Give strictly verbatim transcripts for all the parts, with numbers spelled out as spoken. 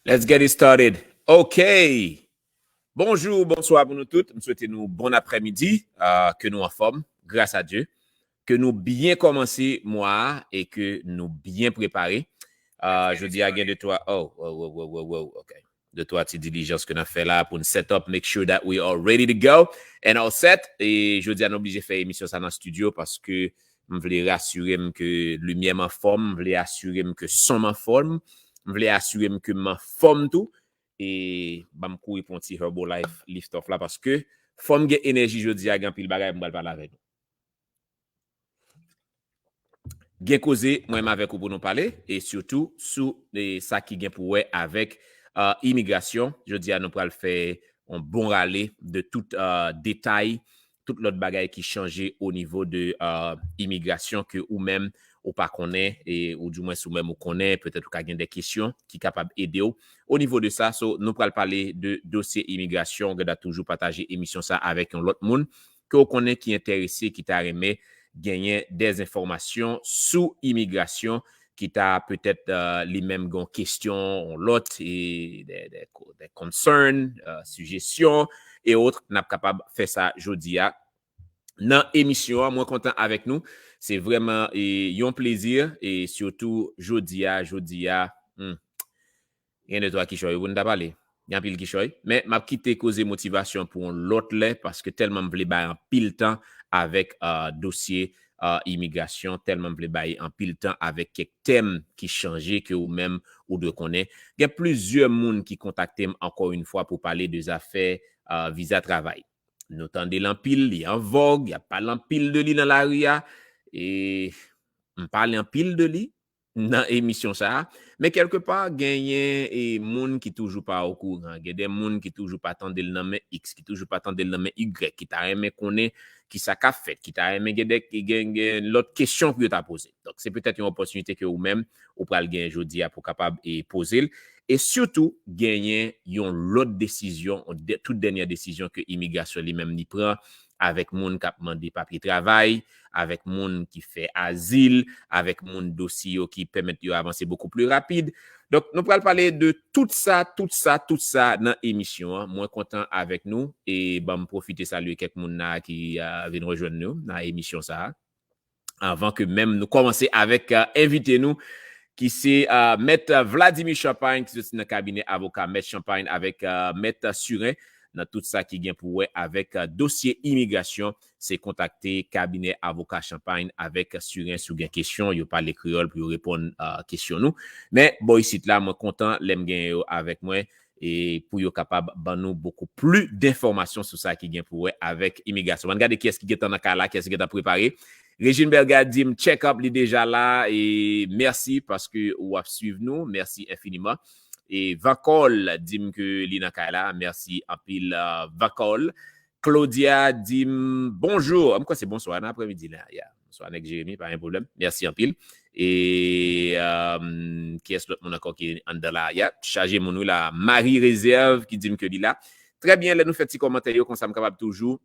Let's get it started. Ok. Bonjou, bonswa pou nou tout. M swete nou bon aprèmidi, uh, ke nou anfòm, gras a Dye. Ke nou byen kòmanse mwa a e ke nou byen prepare. Uh, jodi a gen de twa, oh, oh, oh, oh, oh, oh, ok. De twa ti dilijans ke n ap fè la pou n set up, make sure that we are ready to go and all set. E jodi a nou oblije fè emisyon sa nan studio paske m vle rasire m ke limyè m anfòm, m vle asire m ke son m anfòm, m vle asire m ke m anfòm tou. E ban m kouri pou yon ti Herbalife lift off la paske fò m gen enèji jodi a, gen anpil bagay m pral pale avè nou. Gen koze mwen menm avèk ou pou nou pale, e sitou sou e, sa ki gen pou wè avèk uh, imigrasyon. Jodi a nou pral fè yon bon rale de tout uh, detay, tout lòt bagay ki chanje o nivo de uh, imigrasyon ke ou menm ou pa konnen, e, ou di mwen si ou menm ou konnen, petèt ou ka gen de kesyon ki kapab ede w o nivo de sa. So, nou pral pale de dosye imigrasyon. Gade, toujou pataje emisyon sa avèk yon lòt moun ke w konnen ki enterese, ki ta renmen genyen de enfòmasyon sou imigrasyon, ki ta petèt uh, li menm gen kesyon, yon lòt, e de, de, de concern, uh, sijesyon, e ot, n ap kapab fè sa jodi a nan emisyon an. Mwen kontan avèk nou. Se vrèman e, yon plezi, e sitou jodi a, jodi a, hmm, gen de twa kichòy pou n ta pale. Gen anpil kichòy. Men m ap kite koze motivasyon pou yon lòt lè paske tèlman m vle bay anpil tan avèk uh, dosye uh, imigrasyon, tèlman m vle bay anpil tan avèk kèk tèm ki chanje ke ou menm ou dwe konnen. Gen plizyè moun ki kontakte m ankò yon fwa pou pale de zafè uh, viza travay. Nou tande l anpil, li an vòg, y ap pale anpil de li nan lari a. E m pale anpil de li nan emisyon sa a. Men kèlkepa, genyen e, moun ki toujou pa okouran. Gen de moun ki toujou pa tande l nan men X, ki toujou pa tande l nan men Y, ki ta renmen konnen ki sa k ap fèt, ki ta renmen gen, de, gen, gen lòt kesyon pou yo ta poze. Donk, se petèt yon opòtinite ke ou menm, ou pral gen jodi a pou kapab e, poze l. E sitou, genyen yon lòt desizyon, yon de, tout dènyè desizyon ke imigrasyon li menm li pran avèk moun k ap mande papye travay, avèk moun ki fè azil, avèk moun dosye yo ki pèmèt yo avanse bokou pli rapid. Donk, nou pral pale de tout sa, tout sa, tout sa nan emisyon an. Mwen kontan avèk nou e ban m pwofite salye kèk moun la ki uh, vin rejwenn nou nan emisyon sa a. Anvan ke menm nou kòmanse avèk uh, envite nou, ki se uh, Mèt Vladimir Champagne, ki soti nan kabinè avoka Mèt Champagne avèk uh, Mèt Surin, nan tout sa ki gen pou wè avèk uh, dosye imigrasyon. Se kontakte kabinè avoka Champagne avèk Surin si w gen kesyon. Yo pale kreyòl pou yo reponn uh, kesyon nou. Men, bò isit la, mwen kontan lè m gen yo avèk mwen e pou yo kapab ban nou bokou pli denfòmasyon sou sa ki gen pou wè avèk imigrasyon. Ann gade kiyès ki gentan nan kay la, kiyès ki gentan prepare. Regine Belga di m check up, li deja la, e mèsi paske w ap swiv nou, mèsi enfiniman. E Vankol di m ke li nan kay la, mèsi anpil uh, Vankol. Claudia di m bonjou. M kwè se bonswa nan aprèmidi la. Yeah. Bonswa, nèg Jeremi, pa gen pwoblèm. Mèsi anpil. E um, kiyès lòt moun ankò ki anndan la? Yeah, chaje moun wi la. Marie Réserve ki di m ke li la. Trè byen, lè nou fè ti kòmantè yo, konsa m kapab toujou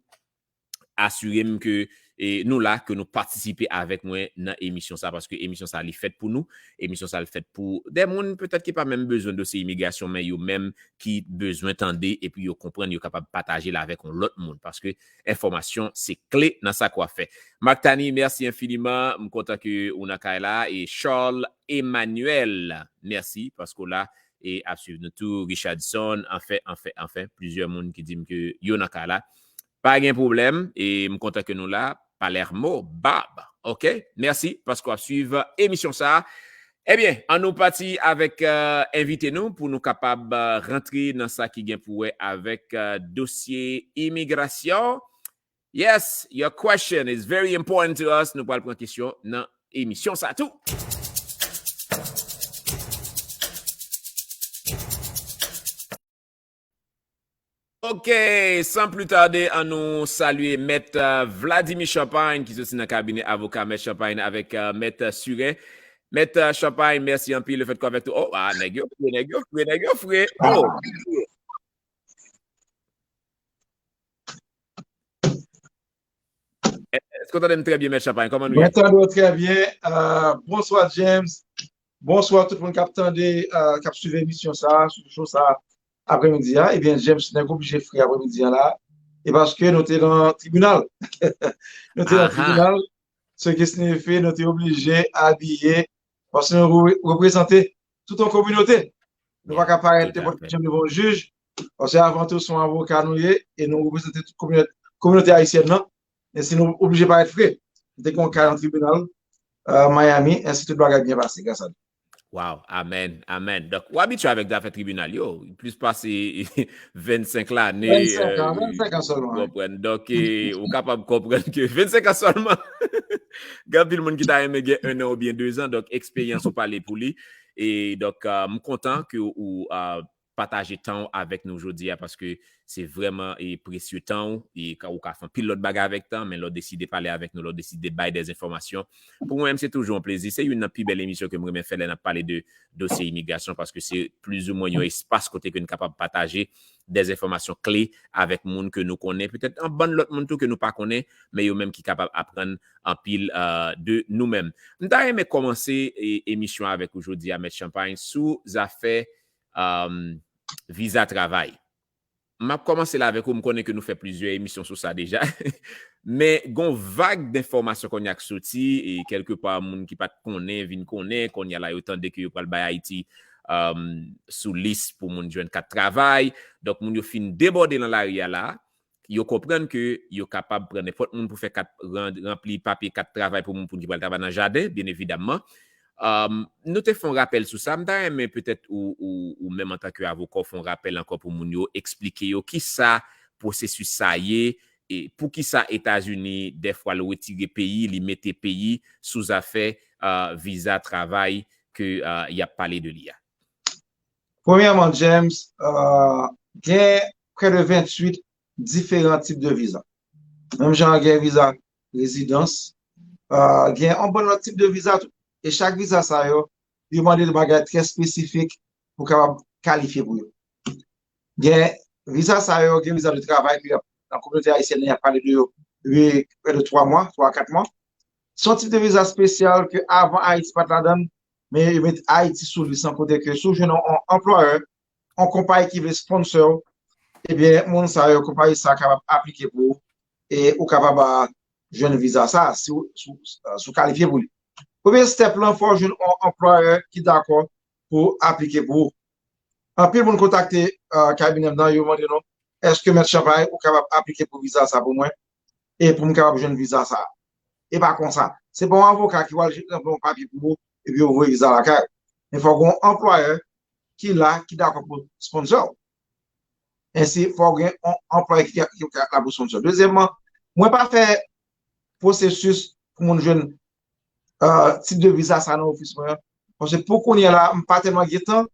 asire m ke e, nou la, ke nou patisipe avèk mwen nan emisyon sa, paske emisyon sa li fèt pou nou, emisyon sa li fèt pou de moun petèt ki pa menm bezwen dosye imigrasyon, men yo menm ki bezwen tande epi yo konprann, yo kapab pataje l avèk yon lòt moun, paske enfòmasyon se kle nan sa k w ap fè. Marc Tani, mèsi enfiniman, m kontan ke ou nan kay la, e Charles Emmanuel, mèsi paske w la e ap swiv nou tou, Richardson, anfen, anfen, anfen, plizyè moun ki di m ke yo nan kay la. Pa gen pwoblèm, e m kontan ke nou la. Palermo, Bob. Ok, mèsi paske w ap swiv emisyon sa a. Ebyen, ann nou pati avèk uh, envite nou pou nou kapab uh, rantre nan sa ki gen pou wè avèk uh, dosye imigrasyon. Yes, your question is very important to us. Nou pral pran kesyon nan emisyon sa tou. Ok, san pli tade, ann nou salye Mèt uh, Vladimir Champagne, ki soti nan kabinè avoka Mèt Champagne avèk uh, Mèt uh, Surin. Mèt uh, Champagne, mèsi anpil le fèt ke w avèk tou. Oh, ah, nèg yo fre, nèg yo fre, nèg yo fre. Oh. Èske w tande m trè byen, Mèt Champagne? Kòman nou ye? Mwen tande w trè byen. Uh, bonswa, James. Bonswa tout moun k ap tande, euh, k ap swiv emisyon sa, sou show sa aprèmidi a. Ebyen, James Nèg oblije fre aprèmidi a la. E paske nou te nan tribinal. Nou te nan tribinal. Se ki siyifi nou te oblije abiye. Paske nou re- reprezante tout yon kominote. Nou pa ka parèt nenpòt ki jan devan yon jij. Paske avan tou, se yon avoka nou ye e nou reprezante tout kominote, kominote ayisyèn nan. E si nou oblije parèt fre, nou te gen yon ka nan tribinal, euh, Miami, ensi tout bagay byen pase, gras a Dye. Wow, amèn, amèn. Donk, ou abitye avèk zafè tribinal yo, plis pase vennsenk lane. Vennsenk an, vennsenk an sèlman. Konprann. Donk, ou kapab konprann ke vennsenk an sèlman. Gen anpil moun ki ta renmen gen en an oubyen de zan, donk eksperyans ou pale pou li. E donk, euh, m kontan ke ou, euh, pataje tan w avèk nou jodi a, paske se vrèman e presye tan w, e ka- ou ka fè anpil lòt bagay avèk tan, men lè w deside pale avèk nou, lè w deside bay dè enfòmasyon. Pou mwen menm, se toujou yon plezi. Se youn nan pi bèl emisyon ke m renmen fè lè n ap pale de dosye imigrasyon, paske se plizoumwen yon espas kote ke n kapab pataje dè enfòmasyon kle avèk moun ke nou konnen, petèt yon bann lòt moun tou ke nou pa konnen, men yo menm ki kapab aprann anpil, euh, de nou menm. M ta renmen kòmanse e- emisyon avèk ou jodi a, Mèt Champagne, sou zafè, euh, viza travay. M ap kòmanse la avèk ou, m konnen ke nou fè plizyè emisyon sou sa deja. Men gon vag denfòmasyon kounye a k soti, e kèlkepa moun ki pa t konnen, vin konnen, kounye a la yo tande ke yo pral bay Ayiti, euh, sou lis pou moun jwenn kat travay. Donk, moun yo fin debòde nan lari a la, yo konprann ke yo kapab pran nenpòt moun pou fè kat, ran- ranpli papye kat travay pou moun, pou moun ki pral travay nan jaden, byen evidamman. Um, nou te fè yon rapèl sou sa. M ta renmen petèt ou, ou, ou menm antanke avoka, w fè yon rapèl ankò pou moun yo, eksplike yo kisa pwosesis sa ye, e poukisa Etazini, dèfwa, l retire peyi, li mete peyi sou zafè, uh, viza travay ke, uh, y ap pale de li a. Premyèman, James, uh, gen prè de venntuit diferan tip de viza. Menm jan gen viza rezidans, uh, gen yon bann lòt tip de viza tou. E chak viza sa yo, yo mande de bagay trè espesifik pou kapab kalifye pou yo. Gen viza sa yo, gen viza de travay, ke nan kominote ayisyèn nan, y ap pale de yo depi prè de twa mwa, twa a kat mwa. Se yon tip de viza espesyal ke avan Ayiti pa t ladan l, men yo met Ayiti sou lis lan kote ke si w jwenn yon, yon anplwayè, yon konpayi ki vle sponsor w, ebyen, moun sa yo, konpayi sa kapab aplike pou ou, e ou kapab, a, jwenn viza sa, si w, si w, si w kalifye pou li. Premye step lan, fò w jwenn yon anplwayè ki dakò pou aplike pou ou. Anpil moun kontakte, uh, kabinè m nan, yo mande nou, èske Mèt Champagne, ou kapab aplike pou viza sa pou mwen, e pou m kapab jwenn viza sa? E pa konsa. Se pa yon avoka ki pral ranpli yon papye pou ou, epi yo voye viza lakay ou. Men fò gen yon anplwayè ki la, ki dakò pou sponsor w. Ensi, fò gen yon anplwayè ki, ki, ki la pou sponsor. Dezyèmman, mwen pa fè pwosesis pou moun jwenn, uh, tip de viza sa nan ofis mwen an. Paske pou kounye a la, m pa tèlman gen tan.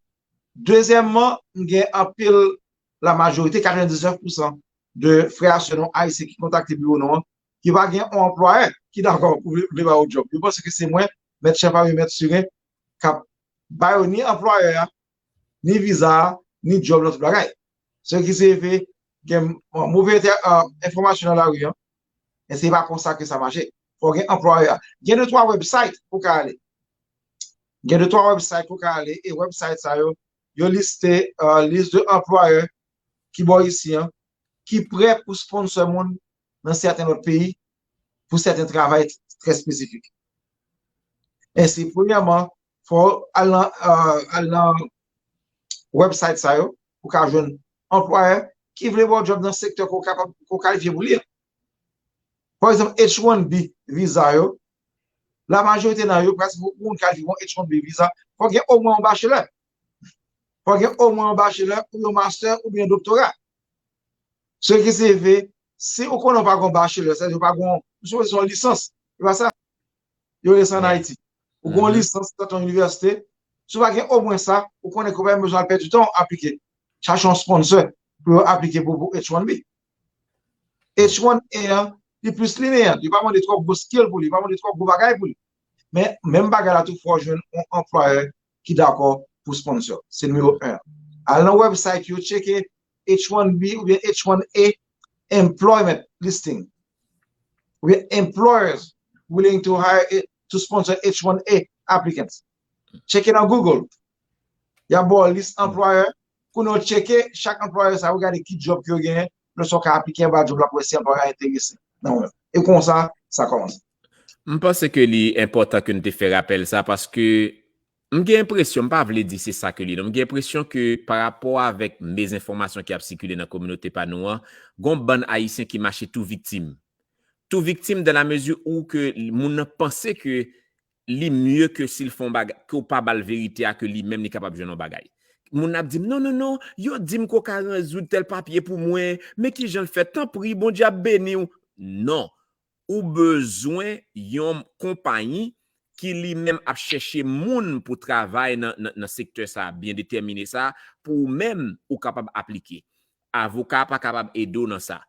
Dezyèmman, m gen anpil, lamajorite, katrevendiznèf pousan de frè a sè nou ayisyen ki kontakte biwo nou an, ki pa gen yon anplwayè ki dakò pou vle, vle ba yo djòb. Yo panse ke se mwen, Mèt Champagne, Mèt Siren, k ap ba yo ni anplwayè a, ni viza a, ni djòb nan tout bagay. Se ki se efè gen move, uh, enfòmasyon nan lari an. E se pa konsa ke sa mache. Fò gen anplwayè a. Gen de twa website ou ka ale. Gen de twa website ou ka ale. E website sa yo, yo liste, uh, lis de anplwayè ki bò isi an, ki prè pou sponsor moun nan sèten lòt peyi pou sèten travay trè espesifik. Ensi, premyèman, fò w al nan, uh, al nan website sa yo, ou ka jwenn anplwayè ki vle ba w djòb nan sektè ke w kapab, ke w kalifye pou li a. Pa egzanp, H one B viza yo, lamajorite nan yo, prèske pou moun kalifye pou yon H one B viza, fò gen omwen yon bachelor. Fò gen omwen yon bachelor ou yon master oubyen yon doktora. Se ki se vre, si ou konnen ou pa gen yon bachelor, sètadi ou pa gen yon, ou sipoze se yon lisans, e pa sa? Yo rele sa an Ayiti. Ou gen yon lisans nan yon inivèsite, si ou pa gen omwen sa, ou konnen ke ou pa menm bezwen al pèdi tan w aplike. Chache yon sponsor pou yo aplike pou, pou H one B. H one A an, li plis lenyen, li pa mande twò gwo skill pou li, li pa mande twò gwo bagay pou li. Men, menm bagay la tou, fò w jwenn yon anplwayè ki dakò pou sponsor. Se nimewo en an. Al nan website yo, tcheke H one B oubyen H one A employment listing. Oubyen employers willing to hire it to sponsor H one A applicants. Tcheke nan Google. Y ap ba w lis anplwayè. Kounye a w tcheke chak anplwayè sa, ou gade ki djòb ke yo genyen. Lè sa w ka aplike anba djòb la pou wè si anplwayè a enterese nan ou menm. E konsa, sa kòmanse. M panse ke li enpòtan ke n te fè rapèl sa paske m gen enpresyon, m pa vle di se sa ke li non, m gen enpresyon ke pa rapò avèk mezanfòmasyon ki ap sikile nan kominote pa nou an, gon bann Ayisyen ki mache tou viktim. Tou viktim dans la mesure où ke moun nan panse ke li mye ke si l fè yon bagay, ke w pa ba l verite a, ke li menm li kapab jwenn yon bagay. Moun nan ap di m, non, non, non, yo di m ke w ka rezoud tèl papye pou mwen, men ki jan l fèt, tanpri, Bondye ap beni w. Non. Ou bezwen yon konpayi ki li menm ap chèche moun pou travay nan, nan, nan sektè sa byen detèmine sa, pou ou menm ou kapab aplike. Avoka pa kapab ede w nan sa.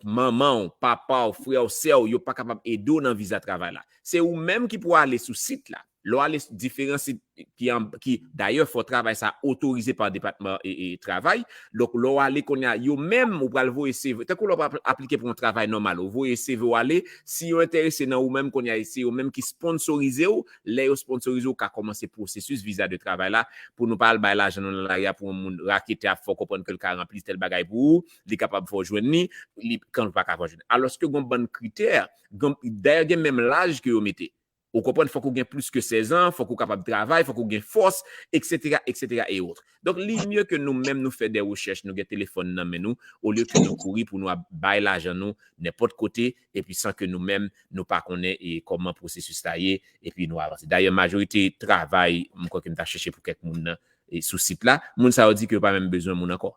Manman w, papa w, frè w, sè w, yo pa kapab ede w nan viza travay la. Se ou menm ki pou ale sou sit la. Lè w ale diferan sit ki, ki dayè fò travay sa otorize pa depatman e, e travay. Donk lè w ale kounye a, yo menm ou pral voye C V. Tankou lè w ap aplike pou yon travay nòmal, ou voye C V w ale, si yo enterese nan ou menm kounye a, se yo menm ki sponsorize w. Lè yo sponsorize w, ou ka kòmanse pwosesis viza de travay la pou nou pa al bay lajan nou nan lari a pou yon moun raketè ap fè w konprann ke l ka ranpli tèl bagay pou ou, li kapab fè w jwenn li, li kan ou pa ka fè w jwenn. Alòske gon bann kritè, dayè gen menm laj ke yo mete. Ou konprann, fòk ou gen plis ke sèz an, fòk ou kapab travay, fòk ou gen fòs, etsetera, etsetera, e otr. Donk, li mye ke nou menm nou fè de rechèch, nou gen telefòn nan men nou, olye ke nou kouri pou nou ap bay lajan nou nenpòt kote, epi san ke nou menm nou pa konnen e kòman pwosesis la ye, epi nou avanse. Dayè, majorite travay, m kwè ke m ta chèche pou kèk moun nan e sou sit la, moun sa yo di ke yo pa menm bezwen moun ankò.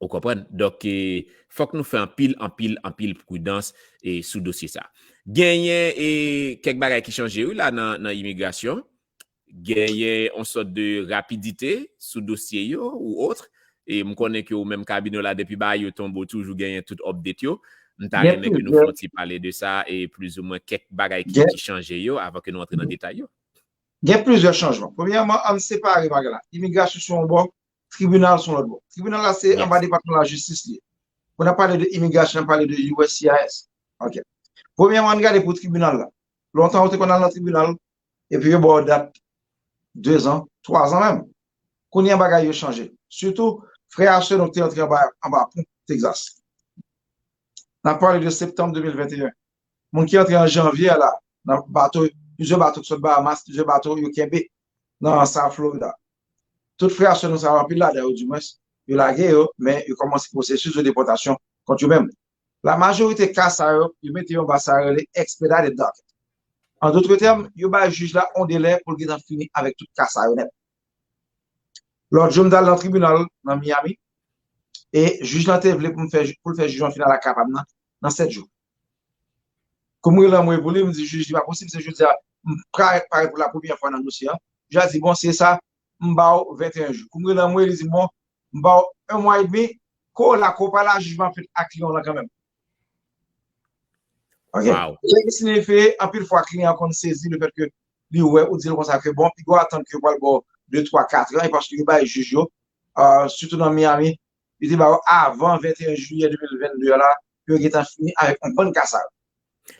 Ou konprann? Donk, e, fòk nou fè anpil, anpil, anpil pridans e sou dosye sa. Genyen e kèk bagay ki chanje wi la nan, nan imigrasyon. Genyen yon sòt de rapidite sou dosye yo ou otr. E m konnen ke ou menm kabinè w la depi bagay yo tonbe ou toujou genyen tout update yo. M ta renmen ke nou fè yon ti pale de sa e plizoumwen kèk bagay ki, ki chanje yo avan ke nou antre nan detay yo. Gen plizyè chanjman. Premyèman, ann separe bagay la. Imigrasyon se yon bò, tribinal se yon lòt bò. Tribinal la se anba depatman lajistis li ye. Pou n ap pale de imigrasyon, n ap pale de U S C I S. Ok. Premyèman, ann gade pou tribinal la. Lontan ou te konn al nan tribinal, epi yo ba w dat de zan, twa zan menm. Kounye a bagay yo chanje. Sitou, frè a sè nou ki te antre anba, anba pon Texas. N ap pale de septanm de mil venteyen. Moun ki antre an janvye a la, nan bato, plizyè bato ki sot Bahamas, plizyè bato yo kenbe nan South Florida. Tout frè a sè nou sa yo, anpil ladan yo, dimwens, yo lage yo, men yo kòmanse pwosesis de depòtasyon kont yo menm. Lamajorite ka sa yo, yo mete yo anba sa yo rele expedited docket. An dotre tèm, yo bay jij la yon delè pou l gentan fini avèk tout ka sa yo nèt. Lòt jou, m t al nan tribinal nan Miami, e jij lan te vle pou m fè, pou l fè jijman final a ka pa m nan, nan sèt jou. Kou m rele anmwe pou li, m di jij, li pa posib, se jodi a, m pare, pare pou la premyè fwa nan dosye a. Jij la di, bon, se sa, m ba w venteyen jou. Kou m rele anmwe, li di, bon, m ba w yon mwa edmi, kou la, kou pa la, jijman fèt ak kliyan w lan kanmenm. Ok? Sa ki siyifi, anpil fwa, kliyan an konn sezi lefèt ke li wè ou di l konsa ke, bon, piga w atann ke yo pral ba w de, twa, kat an, e paske yo bay jij yo, sitou nan Miami, yo te ba yo avan venteyen jiyè de mil vennde a la, pou yo gentan fini avèk yon bann ka sa yo.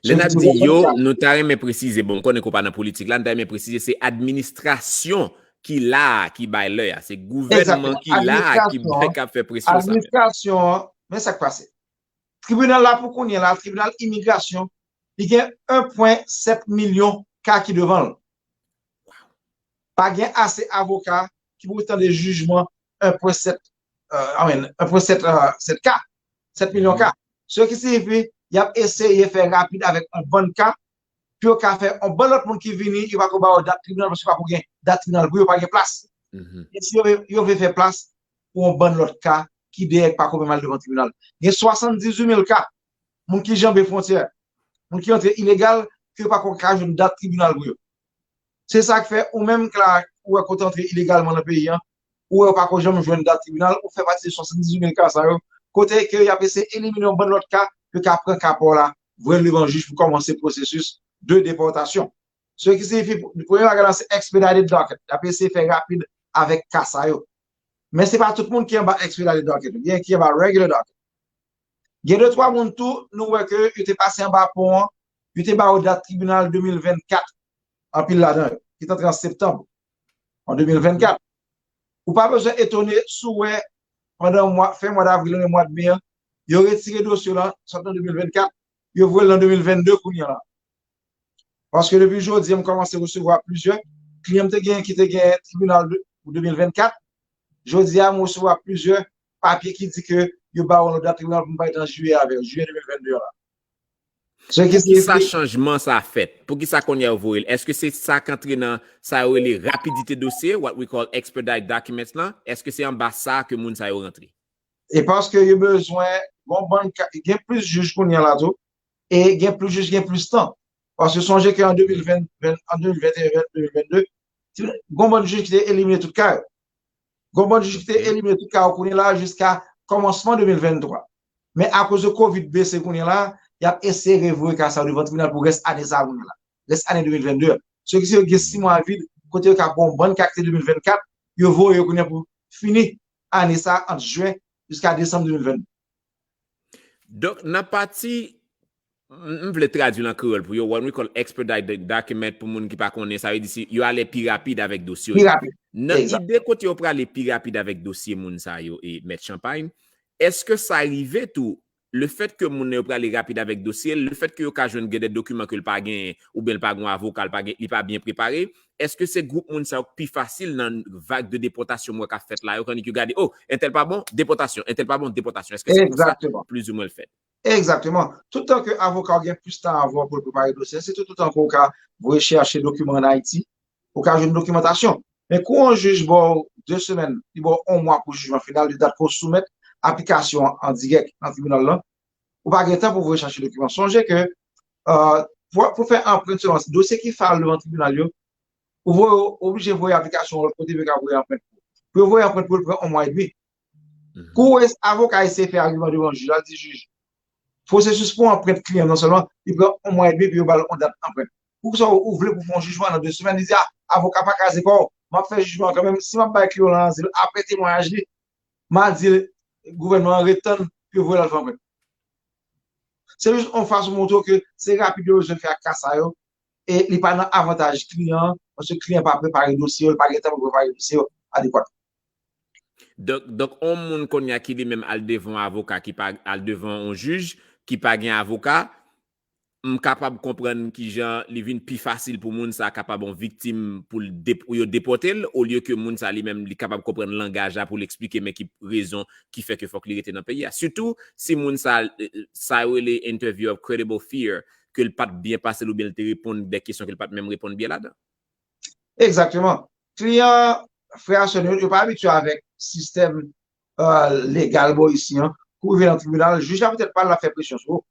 Lè n ap di yo, nou ta renmen presize, bon, m konnen ke w pa nan politik la, nou ta renmen presize se administrasyon ki la a, ki bay lè a. Se gouvènman ki la a, ki k ap fè presyon sa. Administrasyon an, men sa k pase. Tribinal la pou kounye a la, tribinal imigrasyon, li gen en pwen sèt milyon ka ki devan l. Pa gen ase avoka ki pou tande jijman en pwen sèt, euh, I mean, en pwen sèt, euh, sèt ka, sèt milyon ka. Se ki siyifi, y ap eseye fè rapid avèk yon bann ka, pou yo ka fè yon bann lòt moun ki vini, yo pa ko ba yo dat tribinal, paske pa ko gen dat tribinal pou yo, pa gen plas. E si yo, yo vle fè plas pou yon bann lòt ka ki dèyè pa ko menm al devan tribinal. Gen swasanndizuit mil ka, moun ki janbe fwontyè, moun ki antre ilegal, ke yo pa ko ka jwenn dat tribinal pou yo. Se sa k fè ou menm k la, ou wè ke w te antre ilegalman nan peyi an, ou wè ou pa ko janm jwenn dat tribinal, ou fè pati de swasanndizuit mil ka sa yo, kote ke y ap eseye elimine yon bann lòt ka, yo ka pran ka pa w la, voye l devan jij pou kòmanse pwosesis de depòtasyon. Se ki siyifi, premye bagay la, se expedited docket. Y ap eseye fè rapid avèk ka sa yo. Men se pa tout moun ki anba expedited docket. Gen ki anba regular docket. Gen de twa moun tou, nou wè ke yo te pase anba pon an, yo te ba yo dat tribinal de mil vennkat, anpil ladan yo. ki t antre an septanm an de mil vennkat. Ou pa bezwen etone si w wè pandan mwa, fen mwa davril, mwa de me an, yo retire dosye w lan, sot nan de mil vennkat, yo voye l nan de mil vennde kounye a la. Paske depi jodi a, m kòmanse resevwa plizyè kliyan m te gen ki te gen tribinal de, pou de mil vennkat. Jodi a, m resevwa plizyè papye ki di ke yo ba w yon lòt dat tribinal pou m parèt an jiyè avè yo, jiyè de mil vennde an la. Poukisa chanjman sa fèt? Poukisa kounye a yo voye l? Èske se sa k antre nan sa yo rele rapidite dosye, what we call expedite documents lan? Èske se anba sa ke moun sa yo rantre? E paske yo bezwen, bon, bann, gen plis jij kounye a la tou, e gen plis jij, gen plis tan. Paske sonje ke an de mil ven, an de mil venteyen, de mil vennde, gon bann jij ki te elimine tout ka yo. Gon bann jij ki te elimine tout ka yo kounye la jiska kòmansman de mil venntwa. Men akoz de kovid bese kounye la, y ap eseye revoye ka sa yo devan tribinal pou rès ane sa kounye la. Rès ane de mil vennde. Se ki se yo gen sis mwa vid, kote yo ka pran yon bann ka ki te de mil vennkat, yo voye yo kounye pou fini ane sa ant jen jiska desanm de mil vennde. Donk, nan pati, m vle tradui l an kreyòl pou yo, what we call expedite document, pou moun ki pa konnen, sa vle di si yo ale pi rapid avèk dosye yo. Nan ide kote yo prale pi rapid avèk dosye moun sa yo, e Mèt Champagne, èske sa rive tou, lefèt ke moun nan yo prale rapid avèk dosye l, lefèt ke yo ka jwenn gen de dokiman ke l pa genyen, oubyen l pa gen yon avoka, li pa byen prepare, èske se gwoup moun sa yo k pi fasil nan vag de depòtasyon m wè k ap fèt la, yo konn yo gade, o, entèl pa bon, depòtasyon, entèl pa bon, depòtasyon, èske se konsa plizoumwen l fèt? Egzakteman. Toutan ke avoka w gen plis tan avan pou l prepare dosye, se toutan ke w ka voye chèche dokiman ann Ayiti, ou ka jwenn dokimantasyon. Men kou yon jij ba w de semèn, li ba w yon mwa pou jijman final de dat pou w soumèt aplikasyon an an dirèk nan tribinal lan, ou pa gen tan pou voye chache dokiman. Sonje ke pou fè anprent selon dosye ki file devan tribinal yo, ou voye oblije voye aplikasyon lòt kote pou yo ka voye anprent pou yo. Pou yo voye anprent pou yo, pran yon mwa edmi. Kou avoka eseye fè agiman devan jij la, di jij, pwosesis pou anprent kliyan m nan sèlman, li pran yon mwa edmi pou yo ba l yon dat anprent. Poukisa ou vle pou fè yon jijman nan de semèn? Li di, a, avoka pa kraze kò w, m ap fè jijman an kanmenm, si m ap bay kliyan w lan azil apre temwayaj li, m a di gouvènman an ret tann pou yo voye l al fè anprent. Se jis yon fason montre w ke se rapid yo bezwen fè ak ka sa yo, e li pa nan avantaj kliyan an, paske kliyan pa prepare dosye yo, li pa gen tan pou prepare dosye yo adekwatman. Donk, donk yon moun kounye a ki li menm al devan yon avoka ki pa, al devan yon jij ki pa gen avoka, m kapab konprann kijan li vin pi fasil pou moun sa a kapab yon viktim pou l dep-, pou yo depòte l, olye ke moun sa a li menm li kapab konprann langaj la pou l eksplike men ki rezon ki fè ke fòk li rete nan peyi a. Sitou si moun sa a, sa yo rele interview of credible fear, ke l pa t byen pase l oubyen l te reponn de kesyon ke l pa t menm reponn byen ladan. Egzakteman. Kliyan, frè a sè nou yo, yo pa abitye avèk sistèm legal bò isi an. Kou rive nan tribinal, jij la petèt pa la fè presyon sou ou.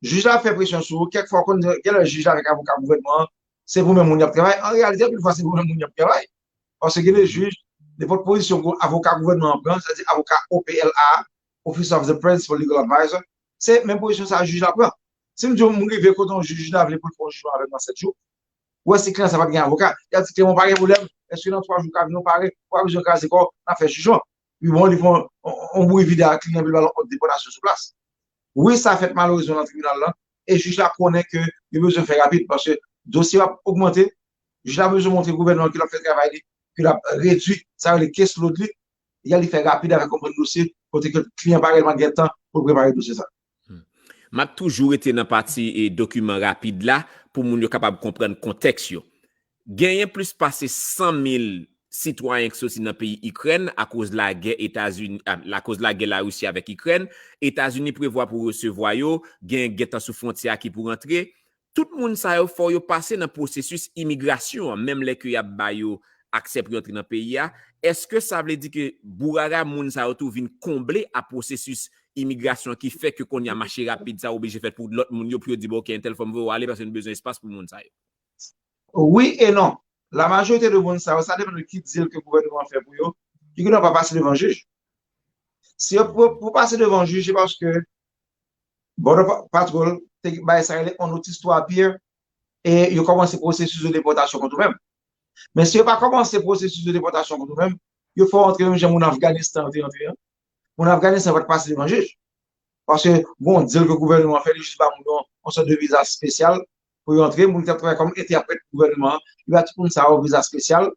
Jij la fè presyon sou ou, kèk fwa w konn gen lè jij la avèk avoka gouvènman an, se pou menm moun y ap travay. An reyalite, anpil fwa se pou menm moun y ap travay. Paske gen de jij, nenpòt pozisyon avoka gouvènman an pran, sètadi avoka O P L A, Office of the Principal Legal Advisor, se menm pozisyon sa jij la pran. Si m di w m rive kote yon jij, jij la vle pou l fè yon jijman avèk mwen sèt jou, ou wè si kliyan sa pa t gen avoka, y ap di kliyan mwen pa gen pwoblèm, èske nan twa jou w ka vini, ou pare, ou pa bezwen kraze kò w, n ap fè jijman. Pi bon, li fè yon bri vide ak kliyan, epi l ba l yon òd depòtasyon sou plas. Wi, sa fèt malerezman nan tribinal lan, e jij la konnen ke yo bezwen fè rapid, paske dosye yo ap ogmante, jij la bezwen montre gouvènman ke l ap fè travay li, ke l ap redui sa yo rele caseload li, egal li fè rapid avèk yon bann dosye kote ke kliyan pa reyèlman gen tan pou l prepare dosye sa. M ap toujou rete nan pati e dokiman rapid la pou moun yo kapab konprann kontèks yo. Genyen plis pase san mil sitwayen k soti nan peyi Ikrèn akoz lagè Etazini, akoz lagè Larisi avèk Ikrèn. Etazini prevwa pou resevwa yo, gen gentan sou fwontyè a ki pou rantre. Tout moun sa yo fò yo pase nan pwosesis imigrasyon an, menm lè ke y ap ba yo aksè pou yo antre nan peyi a. Èske sa vle di ke bourara moun sa yo tou vin konble a pwosesis imigrasyon ki fè ke kounye a mache rapid sa oblije fèt pou lòt moun yo, pou yo di, bon, ok, entèl fò m voye w ale paske nou bezwen espas pou moun sa yo? Wi e non. La majorite de moun sa yo, sa depann de ki deal ke gouvènman an fè pou yo, yo gendwa pa pase devan jij. Si yo pou, pou pase devan jij, se paske Border Patrol te bay sa rele on notice to appear, e yo kòmanse pwosesis de depòtasyon kont ou menm. Men si yo pa kòmanse pwosesis de depòtasyon kont ou menm, yo fè w antre menm jan moun Afganistan yo te antre an. Moun Afganistan pa t pase devan jij. Paske gon deal ke gouvènman an fè, li jis ba moun yo yon sòt de viza espesyal pou yo antre, moun ki t ap travay kòm entèprèt pou gouvènman an, yo ba tout moun sa yo viza espesyal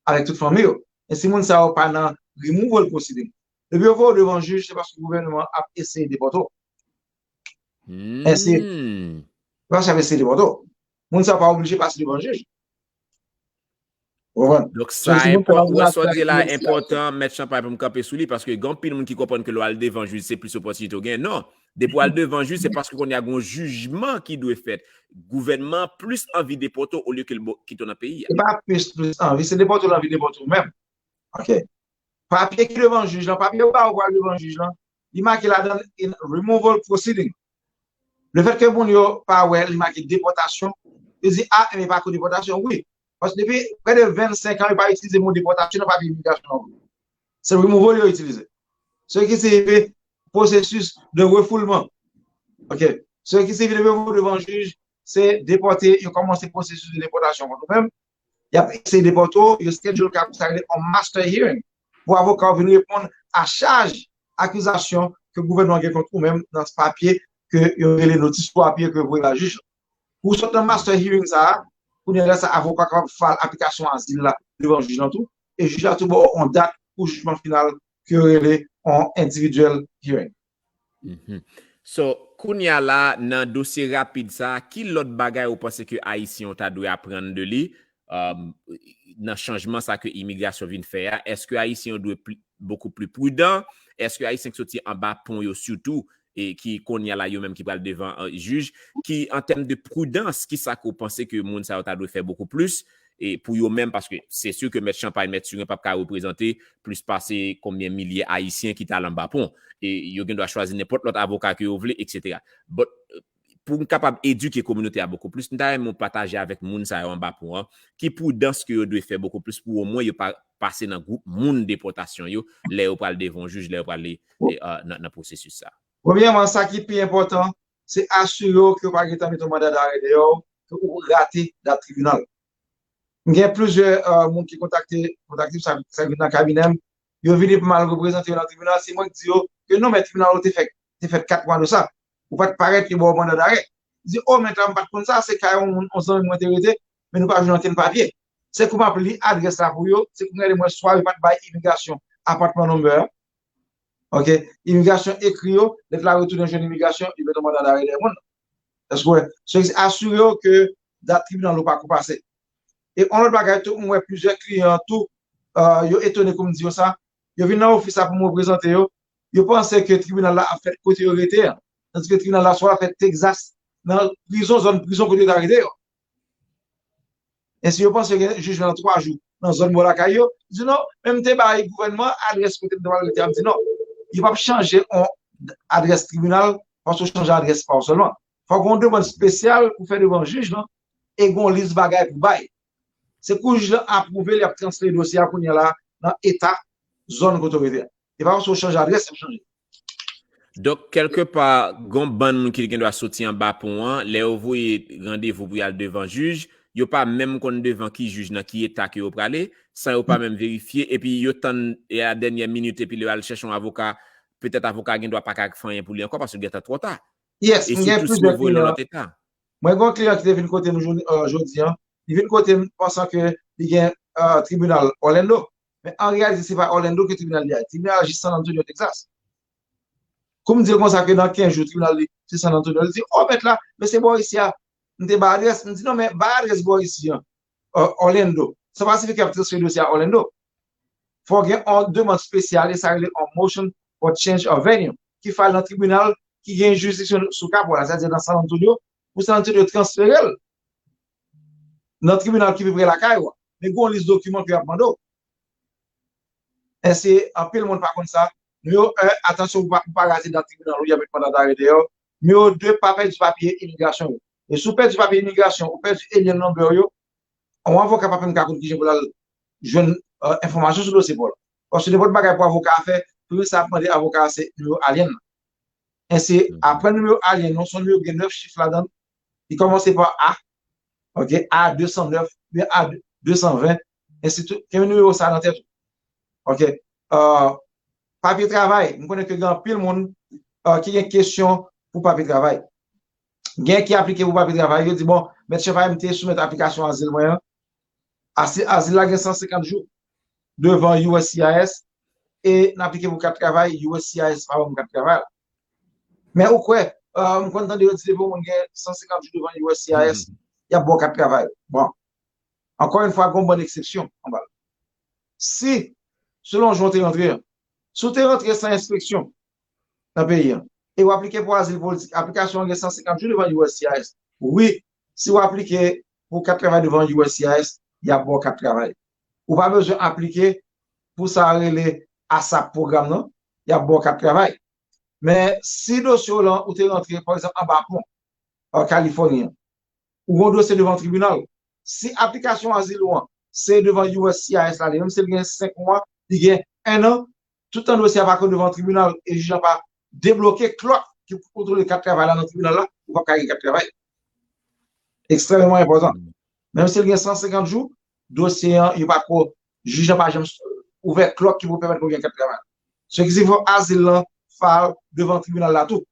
avèk tout fanmi yo. E si moun sa yo pa nan removal proceeding, depi yo voye yo devan jij, se paske gouvènman an ap eseye depòte w. Ensi, se paske ap eseye depòte w. Moun sa yo pa oblije pase devan jij. Ou konprann? Donk, sa enpò-, wè sa w di la enpòtan, Mèt Champagne, pou m kanpe sou li, paske gen anpil moun ki konprann ke lè w al devan jij, se plis opòtinite w genyen. Non. Depi w al devan jij, se paske kounye a gen yon jijman ki dwe fèt. Gouvènman an plis anvi depòte w olye ke l bo-, kite w nan peyi a. Se pa plis, plis anvi, se depòte w l anvi depòte w menm. Ok. Papye ki devan jij lan, papye yo ba ou pou al devan jij lan, li make ladan l in removal proceeding. Lefètke moun yo pa wè li make depòtasyon, yo di, a, enben, pa ko depòtasyon, wi. Paske depi prè de vennsenk an, yo pa itilize mo depòtasyon nan papye imigrasyon an. Se removal yo itilize. Se ki siyifi pwosesis de refoulman. Ok. Se ki siyifi depi yo voye w devan jij, se depòte, yo kòmanse pwosesis de depòtasyon kont ou menm. Y ap eseye depòte w, yo schedule ka pou sa rele on master hearing. Pou avoka w vin reponn a chaj akizasyon ke gouvènman an gen kont ou menm nan papye ke yo rele notis pou apye ke yo voye ba jij lan. Pou w sot nan master hearing sa a, kounye a lè sa avoka w kapab file aplikasyon azil la devan jij lan tou, e jij la tou ba w on dat pou jijman final ke yo rele on individual hearing. So, kounye a la, nan dosye rapid sa a, ki lòt bagay ou panse ke Ayisyen yo ta dwe aprann de li, nan chanjman sa ke imigrasyon vin fè a? Èske Ayisyen yo dwe pli, beaucoup plus prudent? Èske Ayisyen ki soti anba pon yo sitou, e ki kounye a la yo menm ki pral devan jij, ki an tèm de pridans, ki sa ke w panse ke moun sa yo ta dwe fè beaucoup plus, e pou yo menm, paske se si ke mèt Champagne, mèt Siren p ap ka reprezante plis pase konbyen milye Ayisyen ki t al anba pon. E yo gen dwa chwazi nenpòt lòt avoka ke yo vle, etsetera. But, pou m kapab edike kominote a beaucoup plus, m ta renmen w pataje avèk moun sa yo anba pon an, ki pridans ke yo dwe fè beaucoup plus pou omwen yo pa pase nan gwoup moun depòtasyon yo, lè yo pral devan yon jij, lè yo pral nan, nan pwosesis sa. Premyèman, sa ki pi enpòtan, se asire w ke yo pa gentan mete yon manda darè dèyè w, ke ou rate dat tribinal. M gen plizyè moun ki kontakte, kontakte m, sa, sa vin nan kabinè m, yo vini pou m al reprezante yo nan tribinal, se mwen ki di yo ke non, men tribinal ou te fèt, te fèt kat mwa de sa. Ou pa t parèt, yo ba w manda darè. Di, o, men m pa t konn sa, se kay yon moun, yon zanmi mwen te rete, men nou pa jwenn okenn papye. Se kou m ap li adrès la pou yo, se kou m gade m wè swa yo pa t bay imigrasyon apatman number, ok, imigrasyon ekri yo, lèt la retounen jwenn imigrasyon, yo mete yon manda darè dèyè moun nan. Èske w wè? So, asire w ke dat tribinal ou pa ko pase. E yon lòt bagay tou, m wè plizyè kliyan tou, yo etone kou m di yo sa, yo vin nan ofis la pou m reprezante yo, yo panse ke tribinal la ap fèt kote yo rete an. Tandiske tribinal la swa l ap fèt Texas, nan prizon, zòn prizon kote yo ta rete yo. Ensi, yo panse gen jij la nan twa jou nan zòn bò lakay yo. Di non, men m te bay gouvènman adrès kote m te pral rete a, m di non. Yo p ap chanje yon adrès tribinal paske w chanje adrès pa w sèlman. Fòk gen yon demann espesyal pou fè devan jij lan e gen yon lis bagay pou bay. Se kou jij lan apwouve l, y ap transfere dosye a kounye a la nan eta zòn kote w rete a. E pa paske w chanje adrès, y ap chanje. Donk, kèlkepa, gen yon bann moun ki gen dwa soti anba pon an, lè yo voye randevou pou y al devan jij, yo pa menm konn devan ki jij nan ki eta ke yo prale, san yo pa menm verifye, epi yo tann e a dènyè minit, epi lè yo al chèche yon avoka, petèt avoka a gen dwa pa ka fè anyen pou li ankò, paske l gentan twò ta. Yes, e m gen sitou si yo voye l nan lòt eta. Mwen gen yon kliyan ki te vin kote m jodi an, li vin kote m pansan ke li gen tribinal Orlando. Men an reyalite, se pa Orlando ke tribinal li a ye. Tribinal jis San Antonio, Texas. Kou m di l konsa ke nan kenz jou, tribinal li se San Antonio, li di, o, mèt la, men se bò isi a. M te bay adrès, m di, non, men bay adrès bò isi an, Orlando. Sa pa siyifi ke y ap transfere dosye a Orlando. Fò gen yon demann espesyal, e sa rele yon motion for change of venue, ki file nan tribinal ki gen jiridiksyon sou ka pou w la, sètadi nan San Antonio, pou San Antonio transfere l nan tribinal ki pi pre lakay ou a. Men gen yon lis dokiman ke y ap mande w. Ensi, anpil moun pa konn sa. Nimewo en, atansyon pou pa, pou pa rate dat tribinal ou, y ap met manda darè dèyè w. Nimewo de, pa pèdi papye imigrasyon yo. E si w pèdi papye imigrasyon, ou pèdi alien number yo, yon avoka pa menm ka konn kijan pou l al jwenn enfòmasyon sou dosye pa w la. Paske nenpòt bagay pou avoka a fè, premye sa y ap mande avoka a se nimewo alien nan. Ensi, apre nimewo alien nan, se yon nimewo ki gen nèf chif ladan l, li kòmanse pa A, ok, A de san nèf, oubyen A de san ven, ensitou, kenbe nimewo sa a nan tèt ou. Ok. Papye travay, m konnen ke gen anpil moun ki gen kesyon pou papye travay. Gen ki aplike pou papye travay, yo di, bon, Mèt Champagne, m te soumèt aplikasyon azil mwen an. Asi- Azil la gen san senkant jou devan U S C I S e n aplike pou kat travay, U S C I S pa ban m kat travay la. Men ou kwè, euh, m konn tande yo di depi yon moun gen san senkant jou devan U S C I S, y ap ba w kat travay. Bon, ankò yon fwa, gen yon bann eksepsyon anba l. Si, selon jan w te rantre an, si w te rantre san enspeksyon nan peyi an, e w aplike pou azil politik, aplikasyon an gen san senkant jou devan U S C I S. Wi, si w aplike pou kat travay devan U S C I S, y ap ba w kat travay. Ou pa bezwen aplike pou sa rele ASAP pwogram nan, y ap ba w kat travay. Men si dosye w lan, ou te rantre, pa egzanp, anba pon, an Kalifòni an, ou gen yon dosye devan tribinal, si aplikasyon azil ou an se devan U S C I S la, li menm si l gen senk mwa, li gen en an, tout tan dosye a pa ko devan tribinal e jij la pa debloke clock ki pou kontwole kat travay la nan tribinal la, ou p ap ka gen kat travay. Ekstrèmeman enpòtan. Menm si l gen san senkant jou, dosye an, yo pa ko, jij la pa janm ouvè clock ki pou pèmèt ke w gen kat travay. Se ki signifye azil lan file devan tribinal la tou.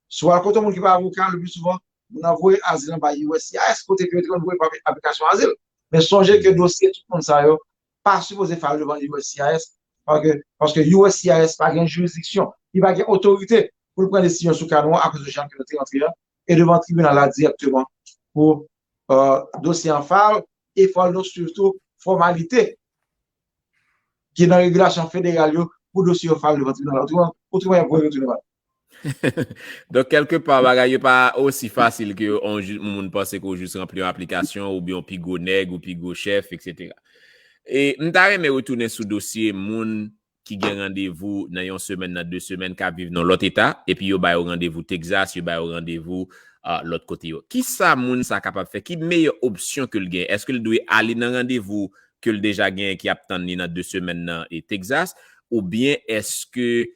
Si w al kote yon moun ki pa avoka, le pli souvan, moun nan voye azil lan bay U S C I S, kote ke yo te konn voye pa aplikasyon azil. Men sonje ke dosye tout moun sa yo pa sipoze file devan U S C I S, paske, paske U S C I S pa gen jiridiksyon, li pa gen otorite pou l pran desizyon sou ka nou an akoz de jan ke nou te rantre an, e devan tribinal la dirèkteman pou euh, dosye an file, e fò nou swiv tou fòmalite ki nan regilasyon federal yo pou dosye yo file devan tribinal la. Otreman, otreman, y ap voye retounen ba nou. Donk, kèlke pa, bagay yo pa osi fasil ke yon moun panse ke w jis ranpli yon aplikasyon oubyen yon pi gwo nèg ou pi gwo chèf, etsetera. E m ta renmen retounen sou dosye moun ki gen randevou nan yon semèn, nan de semèn, k ap viv nan lòt eta, epi yo ba yo randevou Texas, yo ba yo randevou uh, lòt kote yo. Kisa moun sa kapab fè? Ki meyè opsyon ke l gen? Èske l dwe ale nan randevou ke l deja genyen ki ap tann li nan de semèn nan e Texas? Oubyen èske,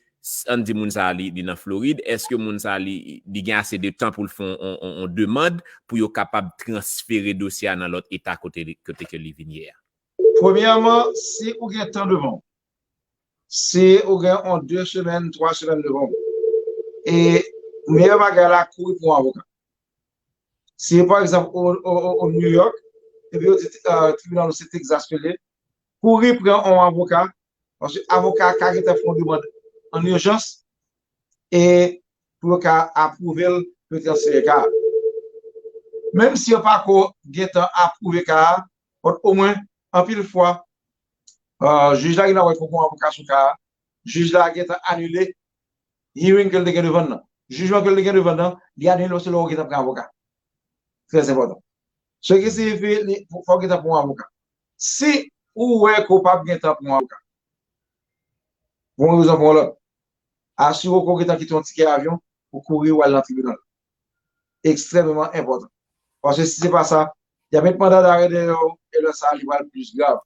ann di moun sa li, li nan Florid, èske moun sa li, li gen ase de tan pou l fè yon, yon, yon demann pou yo kapab transfere dosye a nan lòt eta kote, kote ke li vin ye a? Premyèman, si ou gen tan devan w, si ou gen yon de semèn, twa semèn devan w, e meyè bagay la, kouri pou yon avoka. Si, pa egzanp, ou, ou, ou, ou New York, epi yo di uh, tribinal ou se Texas ke l ye, kouri pran yon avoka, paske avoka a ka gentan fè yon demann an ijans, e pou yo ka apwouve l, pou yo transfere ka a. Menm si yo pa ko gentan apwouve ka a, omwen, anpil fwa, uh, jij la gentan wè fòk yon avoka sou ka a, jij la gentan anile hearing ke l te gen devan l nan. Jijman ke l te gen devan l nan, li anile paske lè w gentan pran avoka. Trè enpòtan. Se ki siyifi, fò w gentan pran yon avoka. Si ou wè ke w p ap gentan pran yon avoka, pou yon rezon pou yon lòt, asire w ke w gentan kite yon tikè avyon pou kouri w al nan tribinal. Ekstrèmeman enpòtan. Paske si se pa sa, y ap met manda dare dèyè w, e lè sa a, li pral plis grav.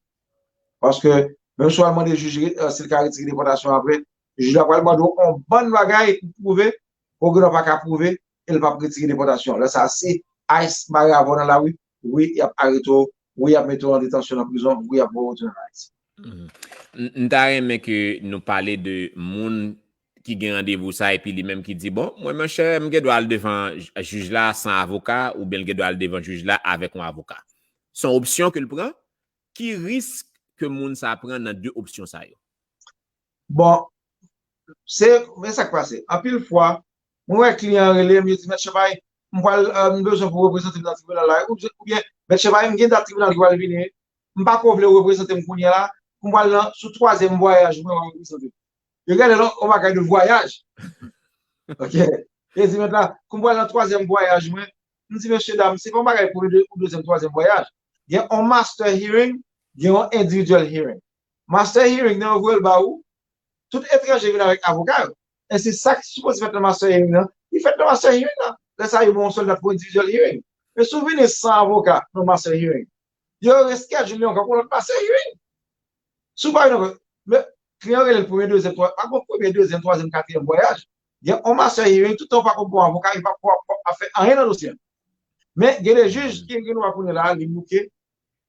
Paske, menm si w al mande jij uh, si l ka retire depòtasyon apre, jij la pral mande w yon bann bagay pou pwouve, ke w gendwa pa ka pwouve, e l p ap retire depòtasyon. Lè sa a, si ICE mare avè w nan lari, wi, y ap arete w, wi, y ap mete w an detansyon nan prizon, wi, y ap voye w retounen an Ayiti. M ta renmen ke nou pale de moun ki gen randevou sa epi li menm ki di, bon, mwen, monchè, m gen dwa al devan jij la san avoka oubyen l gen dwa al devan jij la avèk yon avoka. Se yon opsyon ke l pran. Ki risk ke moun sa pran nan de opsyon sa yo? Bon, se, men sa k pase. Anpil fwa, mwen wè kliyan an rele m, yo di, Mèt Champagne, m pral, m bezwen pou w reprezante m nan tribinal la, oubyen, Mèt Champagne, m gen dat tribinal ki pral vini, m pa ko vle w reprezante m kounye a la, pou m pral nan, sou twazyèm vwayaj mwen w a reprezante m. Yo gade l yon bagay de vwayaj. Ok. E di mèt la, kou m pral nan twazyèm vwayaj mwen, m di mesye dam, se pa yon bagay premye ou dezyèm, twazyèm vwayaj. Gen yon master hearing, gen yon individual hearing. Master hearing nan yo voye l ba ou, tout etranje vin avèk avoka yo. E se sa ki sipoze fèt nan master hearing nan, li fèt nan master hearing nan. Lè sa yo ba w yon sèl dat pou individual hearing. Men si w vini san avoka nan master hearing, yo reschedule li ankò pou lòt master hearing. Si w pa vin ankò, men kliyan rele l premye, dezyèm, twa, pa gen premye, dezyèm, twazyèm, katriyèm vwayaj. Gen yon master hearing, tout tan w pa ko gen yon avoka, li pa ko ap fè anyen nan dosye a. Men gen de jij ki gen dwa kounye la, li bouke,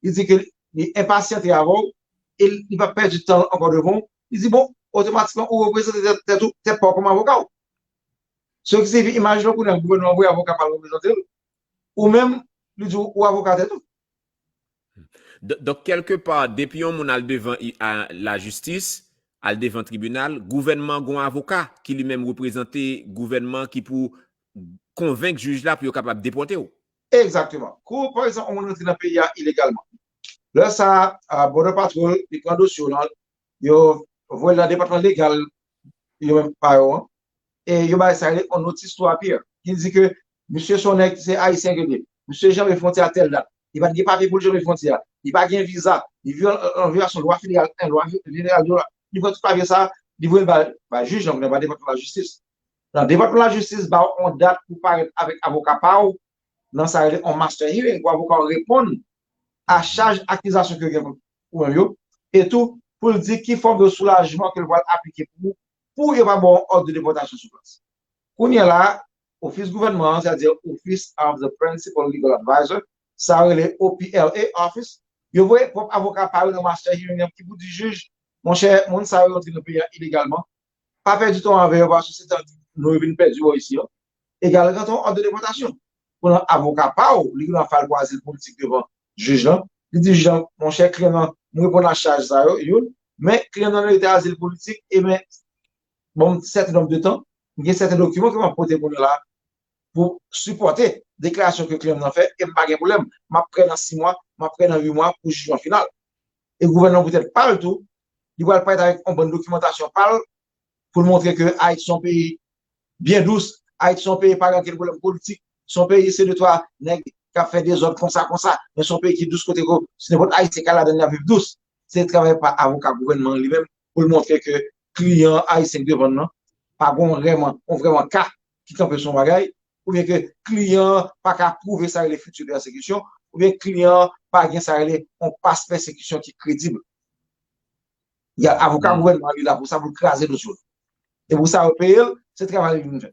li di ke li enpasyante avè w, e li pa pèdi tan ankò devan w. Li di, bon, otomatikman, ou reprezante tèt, tèt ou, tèt pa w kòm avoka w. Se ki siyifi, imajine w kounye a, gouvènman voye avoka pa l reprezante l. Ou menm, li di w ou avoka tèt ou. Donk, kèlkepa, depi yon moun al devan lajistis, al devan tribinal, gouvènman gon avoka ki li menm reprezante gouvènman ki pou konvenk jij la pou yo kapab depòte w. Egzakteman. Kou, pa egzanp, yon moun rantre nan peyi a ilegalman. Lè sa a, Border Patrol, li pran dosye w lan, yo voye l nan depatman legal yo menm pa yo an, e yo bay sa rele yon notice to appear, ki di ke misye se yon nèg, se ayisyen ke l ye. Misye janbe fwontyè a tèl dat. Li pa t gen papye pou l janbe fwontyè a. Li pa gen viza. Li vyole, an vyolasyon lwa federal, lwa federal, li pran tout papye sa, li voye l ba, ba jij lan, ba depatman lajistis. Nan depatman lajistis ba w yon dat pou parèt avèk avoka pa w nan sa rele yon master hearing, pou avoka w reponn a chaj akizasyon ke gen ou menm yo, e tou pou l di ki fòm de soulajman ke l pral aplike pou ou, pou yo pa ba w yon òd de depòtasyon sou plas. Kounye a la, ofis gouvènman an, sètadi Office of the Principal Legal Advisor, sa yo rele O P L A Office, yo voye pwòp avoka pa yo nan master hearing an ki pou di jij, monchè, moun sa yo rantre nan peyi a ilegalman, pa pèdi tan avè yo paske se tan nou yo vin pèdi yo isi an. Egal, rantre yon òd de depòtasyon. Pandan avoka pa w, li gen dwa file pou azil politik devan jij lan. Li di jij lan, monchè, kliyan an, m reponn a chaj sa yo, youn, men kliyan an merite azil politik, e men, bon, sèten nonb de tan, m gen sèten dokiman ke m ap pote kounye a la pou sipòte deklarasyon ke kliyan m nan fè, e m pa gen pwoblèm. M ap prè nan sis mwa, m ap prè nan uit mwa pou jijman final. E gouvènman poutèt pa l tou, li pral parèt avèk yon bann dokimantasyon pa l pou l montre ke Ayiti se yon peyi byen dous, Ayiti se yon peyi pa gen ankenn pwoblèm politik, se yon peyi se de twa nèg k ap fè dezòd konsa konsa, men se yon peyi ki dous kote ko si nenpòt Ayisyen k al ladan l ap viv dous. Se travay pa avoka gouvènman an li menm pou l montre ke kliyan ayisyen k devan l nan pa gen yon vrèman, yon vrèman ka ki kanpe sou yon bagay, oubyen ke kliyan an pa ka pwouve sa rele future pèsekisyon, oubyen kliyan an pa gen sa rele yon pas pèsekisyon ki kredib. Avoka gouvènman an li la pou sa, pou l kraze dosye w. E pou sa yo peye l, se travay li vin fè.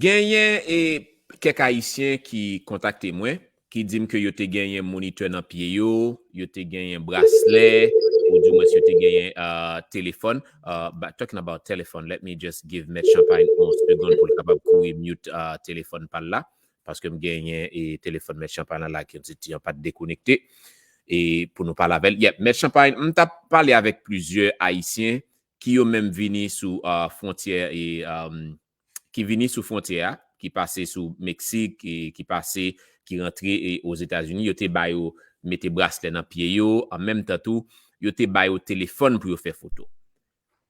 Genyen e kèk Ayisyen ki kontakte mwen, ki di m ke yo te genyen monitè nan pye yo, yo te genyen braslè, ou dimwens yo te genyen uh, telefòn. Uh, but talking about telephone, let me just give Mèt Champagne yon segonn pou l kapab kouri mute uh, telefòn pa l la, paske m genyen e telefòn Mèt Champagne la, la ki yon ti an pa t dekonekte. E pou nou pale avè l. Yep, Mèt Champagne, m t ap pale avèk plizyè Ayisyen ki yo menm vini sou uh, fwontyè e um, ki vini sou fwontyè a, ki pase sou Meksik, e ki pase, ki rantre e Ozetazini, yo te ba yo mete braslè nan pye yo, an menm tan tou, yo te ba yo telefòn pou yo fè foto.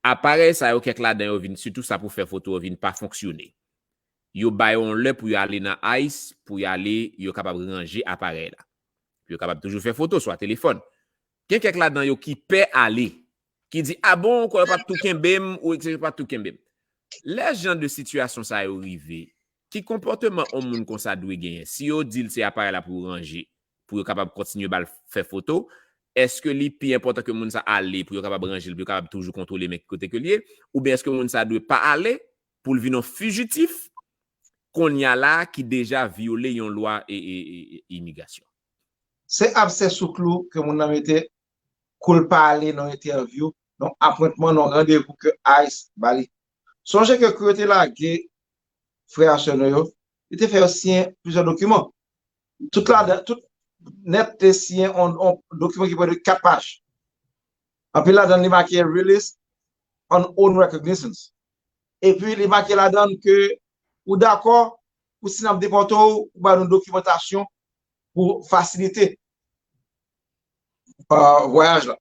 Aparèy sa yo, kèk ladan yo vin, sitou sa pou fè foto yo vin pa fonksyone. Yo ba yo yon lè pou yo ale nan ICE, pou yo ale, yo kapab ranje aparèy la. Pou yo kapab toujou fè foto, swa telefòn. Gen kèk ladan yo ki pè ale, ki di, a bon, ou kwè yo p ap tou kenbe m, ou etsetera, yo p ap tou kenbe m. Lè jan de sitiyasyon sa yo rive, ki konpòteman yon moun konsa dwe genyen? Si yo di l se aparèy la pou ranje, pou yo kapab kontinye ba l fè foto, èske li pi enpòtan ke moun sa ale pou yo kapab ranje l, pou yo kapab toujou kontwole men ki kote ke l ye, oubyen èske moun sa dwe pa ale pou l vin yon fijitif, kounye a la ki deja vyole yon lwa e, e, e, e imigrasyon? Se absè sou klou ke moun nan mete kou l pa ale nan yon entèvyou, nan apwentman, nan randevou ke ICE ba li. Sonje ke kou yo te lage frè a sè nou yo, yo te fè yo siyen plizyè dokiman. Tout ladan, tout nèt te siyen yon, yon dokiman ki pran de kat paj. Anpil ladan li make release on own recognizance. Epi li make ladan ke ou dakò pou si n ap depòte w, ou ba nou dokimantasyon pou fasilite uh, vwayaj la.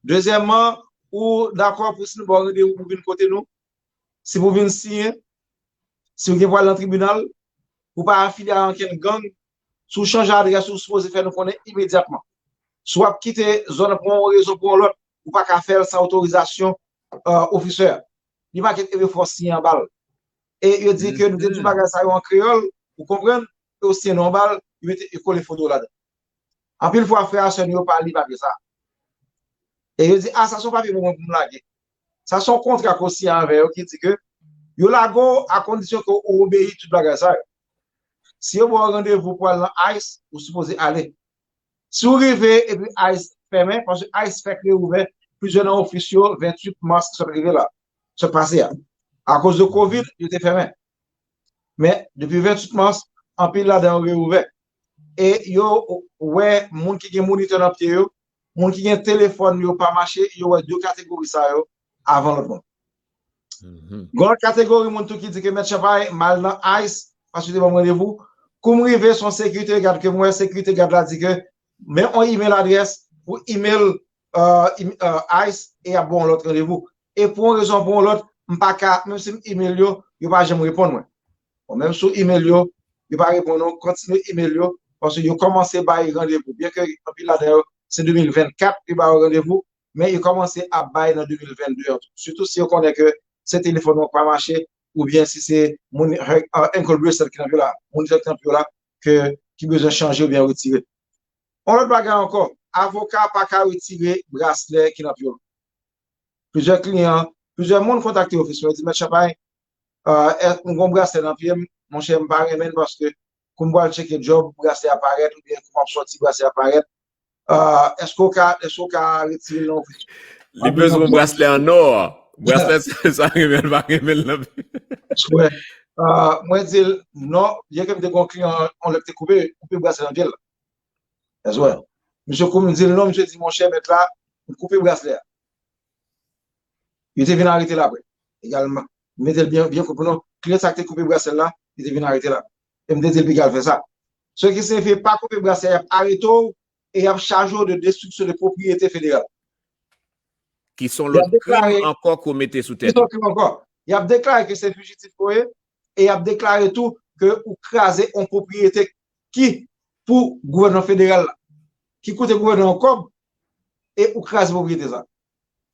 Dezyèmman, ou dakò pou si nou ba w randevou pou vin kote nou, si pou vin siyen, si w gen pou al nan tribinal, ou pa afilye a ankenn gang, si w chanje adrès ou, ou sipoze fè nou konnen imedyatman. Si w ap kite zòn nan pou yon rezon pou yon lòt, ou pa ka fè l san otorizasyon uh, ofisè a. Li make eve fò siyen anba l. E yo di ke nou te di bagay sa yo an kreyòl, ou konprann, e yo siyen nou anba l, yo mete, yo kole foto w ladan. Anpil fwa, frè a sè nou yo pa li papye sa. E yo di, a, sa se yon papye pou mwen pou m lage. Sa se yon kontra ke w siyen avè yo ki di ke yo lage w a kondisyon ke w obeyi tout bagay sa yo. Si yo ba w randevou pou al nan ICE, ou sipoze ale. Si w rive epi ICE fèmen, paske ICE fèk reouvè plizyè nan ofis yo venntuit mas ki sot rive la, sot pase a. Akoz de kovid, yo te fèmen. Men, depi venntuit mas, anpil ladan yo reouvè. e yo wè moun ki gen monitè nan pye yo, moun ki gen telefòn yo pa mache, yo wè de kategori sa yo avan lòt moun. Gen lòt kategori moun tou ki di ke Mèt Chanpay m al nan ICE, paske yo te ban m randevou. Kou m rive, se yon sekirite gad ke m wè, sekirite gad la di ke men yon email adrès pou email, euh, im- euh, ICE e y ap ba w yon lòt randevou. E pou yon rezon ou pou yon lòt, m pa ka, menm si m email yo, yo pa janm reponn mwen. Bon, menm si w email yo, yo pa reponn ou, kontinye email yo, paske yo kòmanse bay randevou. Byen ke anpil ladan yo, se de mil vennkat yo ba yo randevou, men yo kòmanse ap bay nan de mil vennde an tou. Sitou si yo konnen ke se telefòn ou k pa mache, oubyen si se moun, euh, ankle bracelet ki nan pye w la, monitè ki nan pye w la, ke, ki bezwen chanje oubyen retire. Yon lòt bagay ankò, avoka pa ka retire braslè ki nan pye w. Plizyè kliyan, plizyè moun kontakte ofis mwen, yo di, Mèt Chanpay, euh, èske m gen yon braslè nan pye m? Monchè, m pa renmen l paske kou m pral tcheke djòb, braslè a parèt, oubyen kou m ap sòti, braslè a parèt. Euh, èske w ka, èske w ka retire l nan ofis? Li bezwen yon braslè an nò. Braslè sa, sa renmen l, pa renmen l nan pye. Wè. Euh, mwen di l non, byen ke m te gen yon kliyan, yon lè k te koupe, koupe braslè nan pye l. That's well. Misye kou m di l non, misye di, monchè, mèt la, m koupe braslè a. Yo te vin arete l apre. Egalman. M mete l byen, byen kout pou nou. Kliyan sa ki te koupe braslè l la, li te vin arete l apre. E m te di l piga l fè sa. Sa ki siyifi pa koupe braslè, y ap arete w e y ap chaje w de destriksyon de pwopriyete federal. Ki son lòt krim ankò ke w mete sou tèt ou. Ki son krim ankò. Y ap deklare ke se fijitif ke w ye, e y ap deklare tou ke ou kraze yon pwopriyete ki pou gouvènman federal la, ki koute gouvènman an kòb, e ou kraze pwopriyete sa.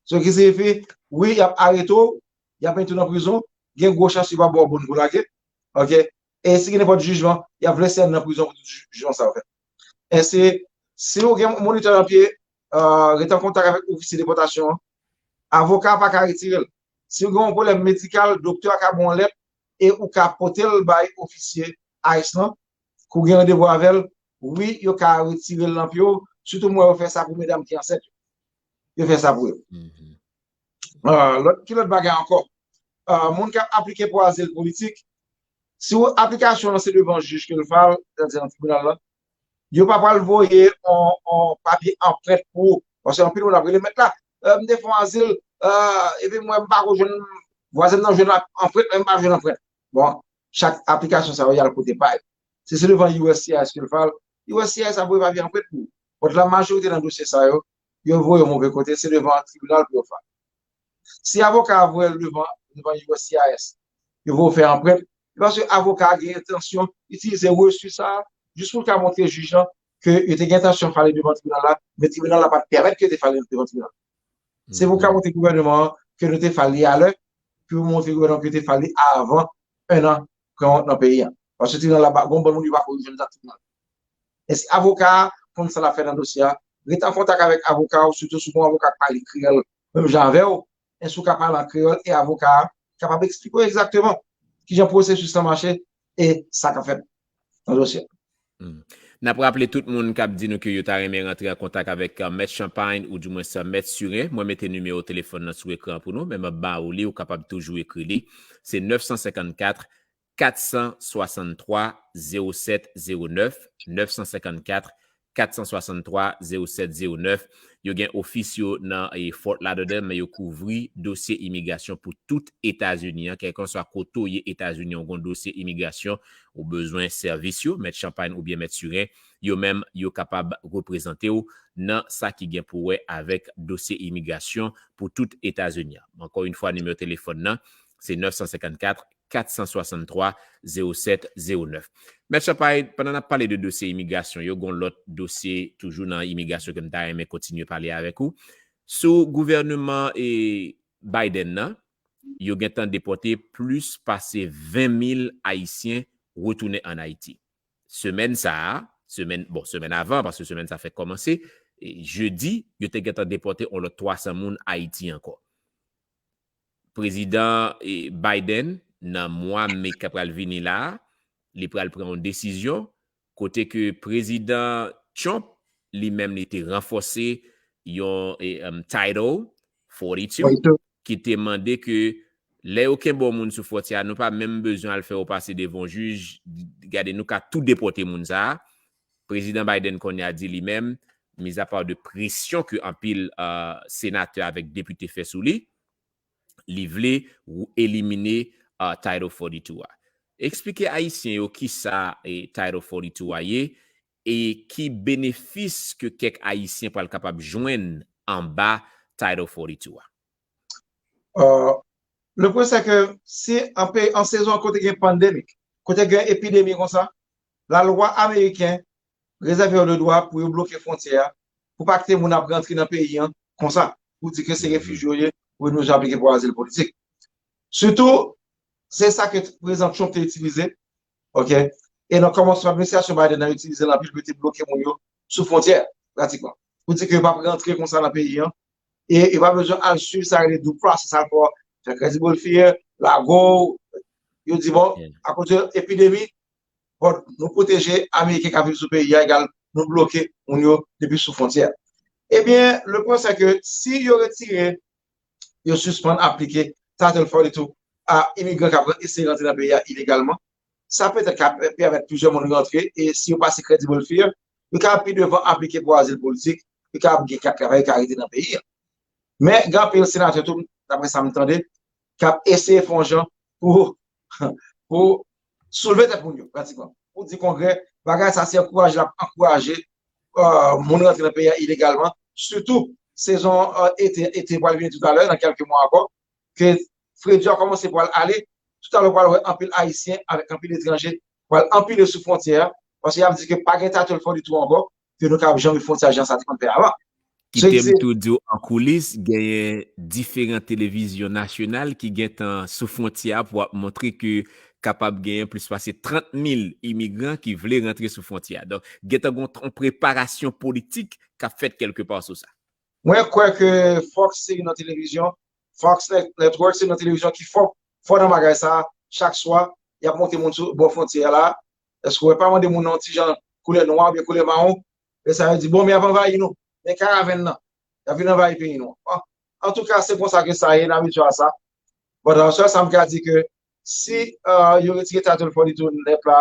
Sa ki siyifi, wi, y ap arete w, y ap mete w nan prizon, gen gwo chans yo pa ba w bòn pou lage, oke? E si gen nenpòt jijman, y ap vle sèn nan prizon pou tout jijman sa yo fèt. E si, si w gen monitè nan pye, euh, rete an kontak avèk ofisye depòtasyon an, avoka a pa ka retire l. Si w gen yon pwoblèm medikal, doktè a ka ba w yon lèt e ou ka pote l bay ofisye ICE lan, kou gen randevou avè l, wi, yo ka retire l nan pye w, sitou m wè yo fè sa pou medam ki ansent yo. Yo fè sa pou yo. Ah, lòt, ki lòt bagay ankò? Ah, moun k ap aplike pou azil politik, si w aplikasyon an se devan jij ke l file, sètadi nan tribinal la, yo pa pral voye yon, yon papye anprent pou ou. Paske anpil moun ap rele mèt la, euh, m te fè yon azil, euh, epi mwen m pa ko jwenn, vwazen m nan jwenn anprent, men m pa jwenn anprent. Bon, chak aplikasyon sa yo, y al kote pa yo. Si se devan USCIS ke l file, USCIS ap voye papye anprent pou ou. But la majorite nan dosye sa yo, yo voye yo move kote, se devan tribinal pou yo file. Si avoka a voye l devan, devan USCIS, yo voye w fè anprent, se paske avoka a gen entansyon itilize resi sa a jis pou l ka montre jij lan ke yo te gen entansyon file devan tribinal la, men tribinal la pa t pèmèt ke yo te file devan tribinal. Se pou w ka montre gouvènman an ke nou te file li alè, pou montre gouvènman ke yo te file li avan en an pran nan peyi a. Paske tribinal la, gen yon bann moun yo pa ko jwenn nan tribinal. E si avoka a konn sa l ap fè nan dosye a, rete an kontak avèk avoka w, sitou si w gen yon avoka k pale kreyòl menm jan avè w, e si w ka pale an kreyòl e avoka a kapab eksplike w egzakteman kijan pwosesis lan mache e sa k ap fèt nan dosye a. Hmm. N ap raple tout moun k ap di nou ke yo ta renmen rantre an kontak avèk, euh, Mèt Champagne oudimwens, euh, Mèt Surin. Mwen mete nimewo telefòn nan sou ekran pou nou, men m ap ba ou li, ou kapab toujou ekri li. Se nèf san senkannkat, kat san swasanntwa, zewo sèt zewo nèf, nèf san senkannkat, kat san swasanntwa, zewo sèt zewo nèf. Yo gen ofis yo nan, e, Fort Lauderdale, men yo kouvri dosye imigrasyon pou tout Etazini an, kèlkanswa kote w ye Etazini an, ou gen dosye imigrasyon, ou bezwen sèvis yo, Mèt Champagne oubyen Mèt Surin, yo menm, yo kapab reprezante w nan sa ki gen pou wè avèk dosye imigrasyon pou tout Etazini an. Ankò yon fwa, nimewo telefòn nan, se nèf san senkannkat, kat san swasanntwa, zewo sèt zewo nèf. Mèt Champagne, pandan n ap pale de dosye imigrasyon yo, gen lòt dosye toujou nan imigrasyon ke m ta renmen kontinye pale avèk ou. Sou gouvèneman, e, Biden nan, yo gentan depòte plis pase ven mil Ayisyen retounen ann Ayiti. Semèn sa a, semèn, bon, semèn avan, paske semèn sa fèk kòmanse, e, jedi, yo te gentan depòte yon lòt twa san moun Ayiti ankò. Prezidan, e, Biden, nan mwa me k ap pral vini la a, li pral pran yon desizyon kote ke Prezidan Trump, li menm, li te ranfòse yon, e, em, Title forty-two, forty-two, ki te mande ke lè yo kenbe yon moun sou fwontyè a, nou pa menm bezwen al fè yo pase devan yon jij, gade, nou ka tou depòte moun sa a. Prezidan Biden kounye a di li menm, mizapa de presyon ke anpil uh, senatè avèk depite fè sou li, li vle elimine uh, Title forty-two a. Eksplike Ayisyen yo kisa e Title forty-two a ye e ki benefis ke kèk Ayisyen pral kapab jwenn anba Title forty-two a. Uh, le pwen se ke si an, pe, an sezon kote gen pandemik, kote gen epidemi konsa, lalwa ameriken rezève yo le dwa pou yo bloke fwontyè a, pou pa kite moun ap rantre nan peyi an konsa, pou di ke se refijye yo ye, pou nou jan aplike pou azil politik. Sitou, se sa ke prezidan Trump te itilize, ok? E nan kòmansman administrasyon Biden nan itilize l anpil pou te bloke moun yo sou fwontyè, pratikman. Pou di ke yo p ap rantre konsa nan peyi an, e yo pa bezwen al swiv sa rele due process, al fè credible fear, lago, yo di bon, akoz de epidemi, bon, nou pwoteje Ameriken k ap viv sou peyi a, egal nou bloke moun yo depi sou fwontyè. Ebyen, le pwen se ke si yo retire, yo sispann aplike Title forty-two a imigran k ap eseye rantre nan peyi a ilegalman, sa petèt ka pèmèt plizyè moun rantre, e si yo pase credible fear, yo ka pi devan aplike pou azil politik, yo ka gen kat travay, yo ka rete nan peyi a. Men gen anpil senatè tou, daprè sa m tande, k ap eseye fè yon jan pou, pou soulve tèt moun yo, pratikman. Pou di Kongrè, bagay sa se ankouraje, l ap ankouraje uh, moun rantre nan peyi a ilegalman, sitou sezon uh, ete, ete pral vini toutalè, nan kèlke mwa ankò, ke fredi a kòmanse pral ale, toutalè pral wè anpil Ayisyen avèk anpil etranje pral anpile sou fwontyè a, paske y ap di ke pa gen Title forty-two ankò, ke nou ka janbe fwontyè a jan sa te konn fè avan. Kite m tou di w an koulis, genyen diferan televizyon nasyonal ki gentan sou fwontyè a pou ap montre ke kapab genyen plis pase trant mil imigran ki vle rantre sou fwontyè a. Donk, gentan gen yon preparasyon politik k ap fèt kèlkepa sou sa. Mwen kwè ke Fox se yon televizyon, Fox Network se yon televizyon ki fò, fò nan bagay sa a. Chak swa, y ap monte moun sou bò fwontyè a la. Èske w wè pa mande moun nan yon ti jan koulè nwa oubyen koulè mawon? E sa yo di, bon, men y ap anvayi nou. Men karavèn nan. Y ap vin anvayi peyi nou. Antouka, se konsa ke sa ye, n abitye a sa. But sèl sa m ka di ke si uh, yo retire Title forty-two nèt la,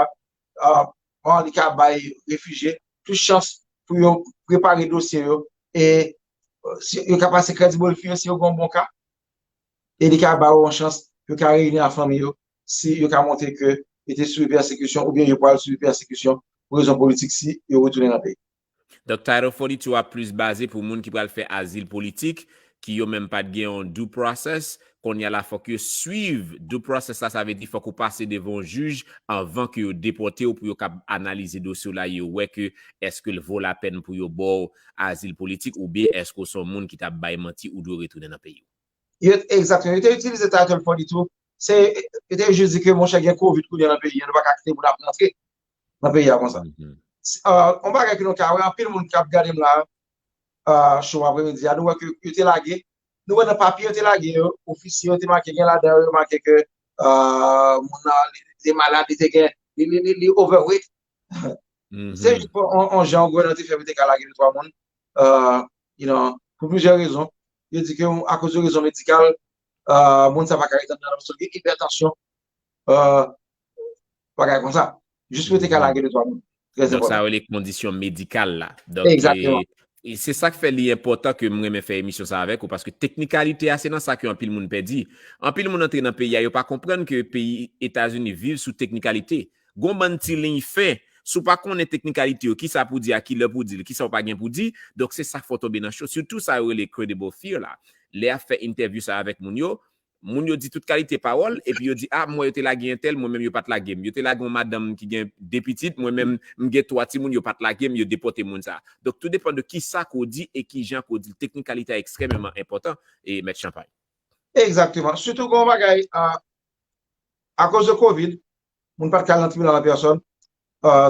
uh, bon, li ka bay refijye plis chans pou yo prepare dosye yo e uh, si, yo ka pase credible fear si yo gen yon bon ka. E li ka ba yo yon chans pou yo ka reyini ak fanmi yo si yo ka montre ke yo te sibi pèsekisyon oubyen yo pral sibi pèsekisyon pou rezon politik si yo retounen nan peyi. Donk, Title forty-two a plis baze pou moun ki pral fè azil politik, ki yo menm pa t gen yon due process. Kounye a la, fòk yo swiv due process la, sa vle di fòk ou pase devan yon jij anvan ke yo depòte w pou yo kab analize dosye w la, yo wè ke èske l vo lapèn pou yo ba w azil politik oubyen èske w se yon moun ki t ap bay manti ou dwe retounen nan peyi w. Yo, egzakteman. Yo te itilize Title forty-two. Se, yo te jis di ke, monchè, gen covid kounye a nan peyi a, nou pa ka kite moun ap rantre nan peyi a konsa. Yon bagay ke nou ka wè, anpil moun k ap gade m la, cho apremidi a, nou wè ke yo te lage, nou wè nan papye yo te lage yo, ofisye yo te make, gen ladan yo make ke moun nan li te malad, li te gen, li, li, li, li overweight. Se jis yon jan gouvènman te fè pou te ka lage de twa moun, you know, pou plizyè rezon. Yo di ke akoz de rezon medikal, moun sa pa ka rete anndan paske gen ipètansyon, bagay konsa. Jis pou te ka lage de twa moun. Donk sa yo rele kondisyon medikal la. Donk, e se sa k fè li enpòtan ke m renmen fè emisyon sa avèk ou, paske teknikalite a, se nan sa ke anpil moun pèdi. Anpil moun antre nan peyi a, yo pa konprann ke peyi Etazini viv sou teknikalite. Gon bann ti liy fen, si w pa konnen teknikalite yo, kisa pou di a, kilè pou di l, kisa w pa gen pou di, donk se sa k fè w tonbe nan cho. Sitou sa yo rele credible fear la. Lè y ap fè entèvyou sa avèk moun yo, moun yo di tout kalite pawòl, epi yo di, a, m wè yo te lage entèl, mwen menm yo pa t lage m. Yo te lage yon madanm ki gen de pitit, mwen menm m gen twa timoun, yo pa t lage m, yo depòte moun sa. Donk, tou depann de kisa ke w di e kijan ke w di l. Teknikalite a ekstrèmeman enpòtan, e Mèt Champagne. Egzakteman. Sitou gen yon bagay, akoz de covid, moun pa t ka al nan tribinal an pèsòn.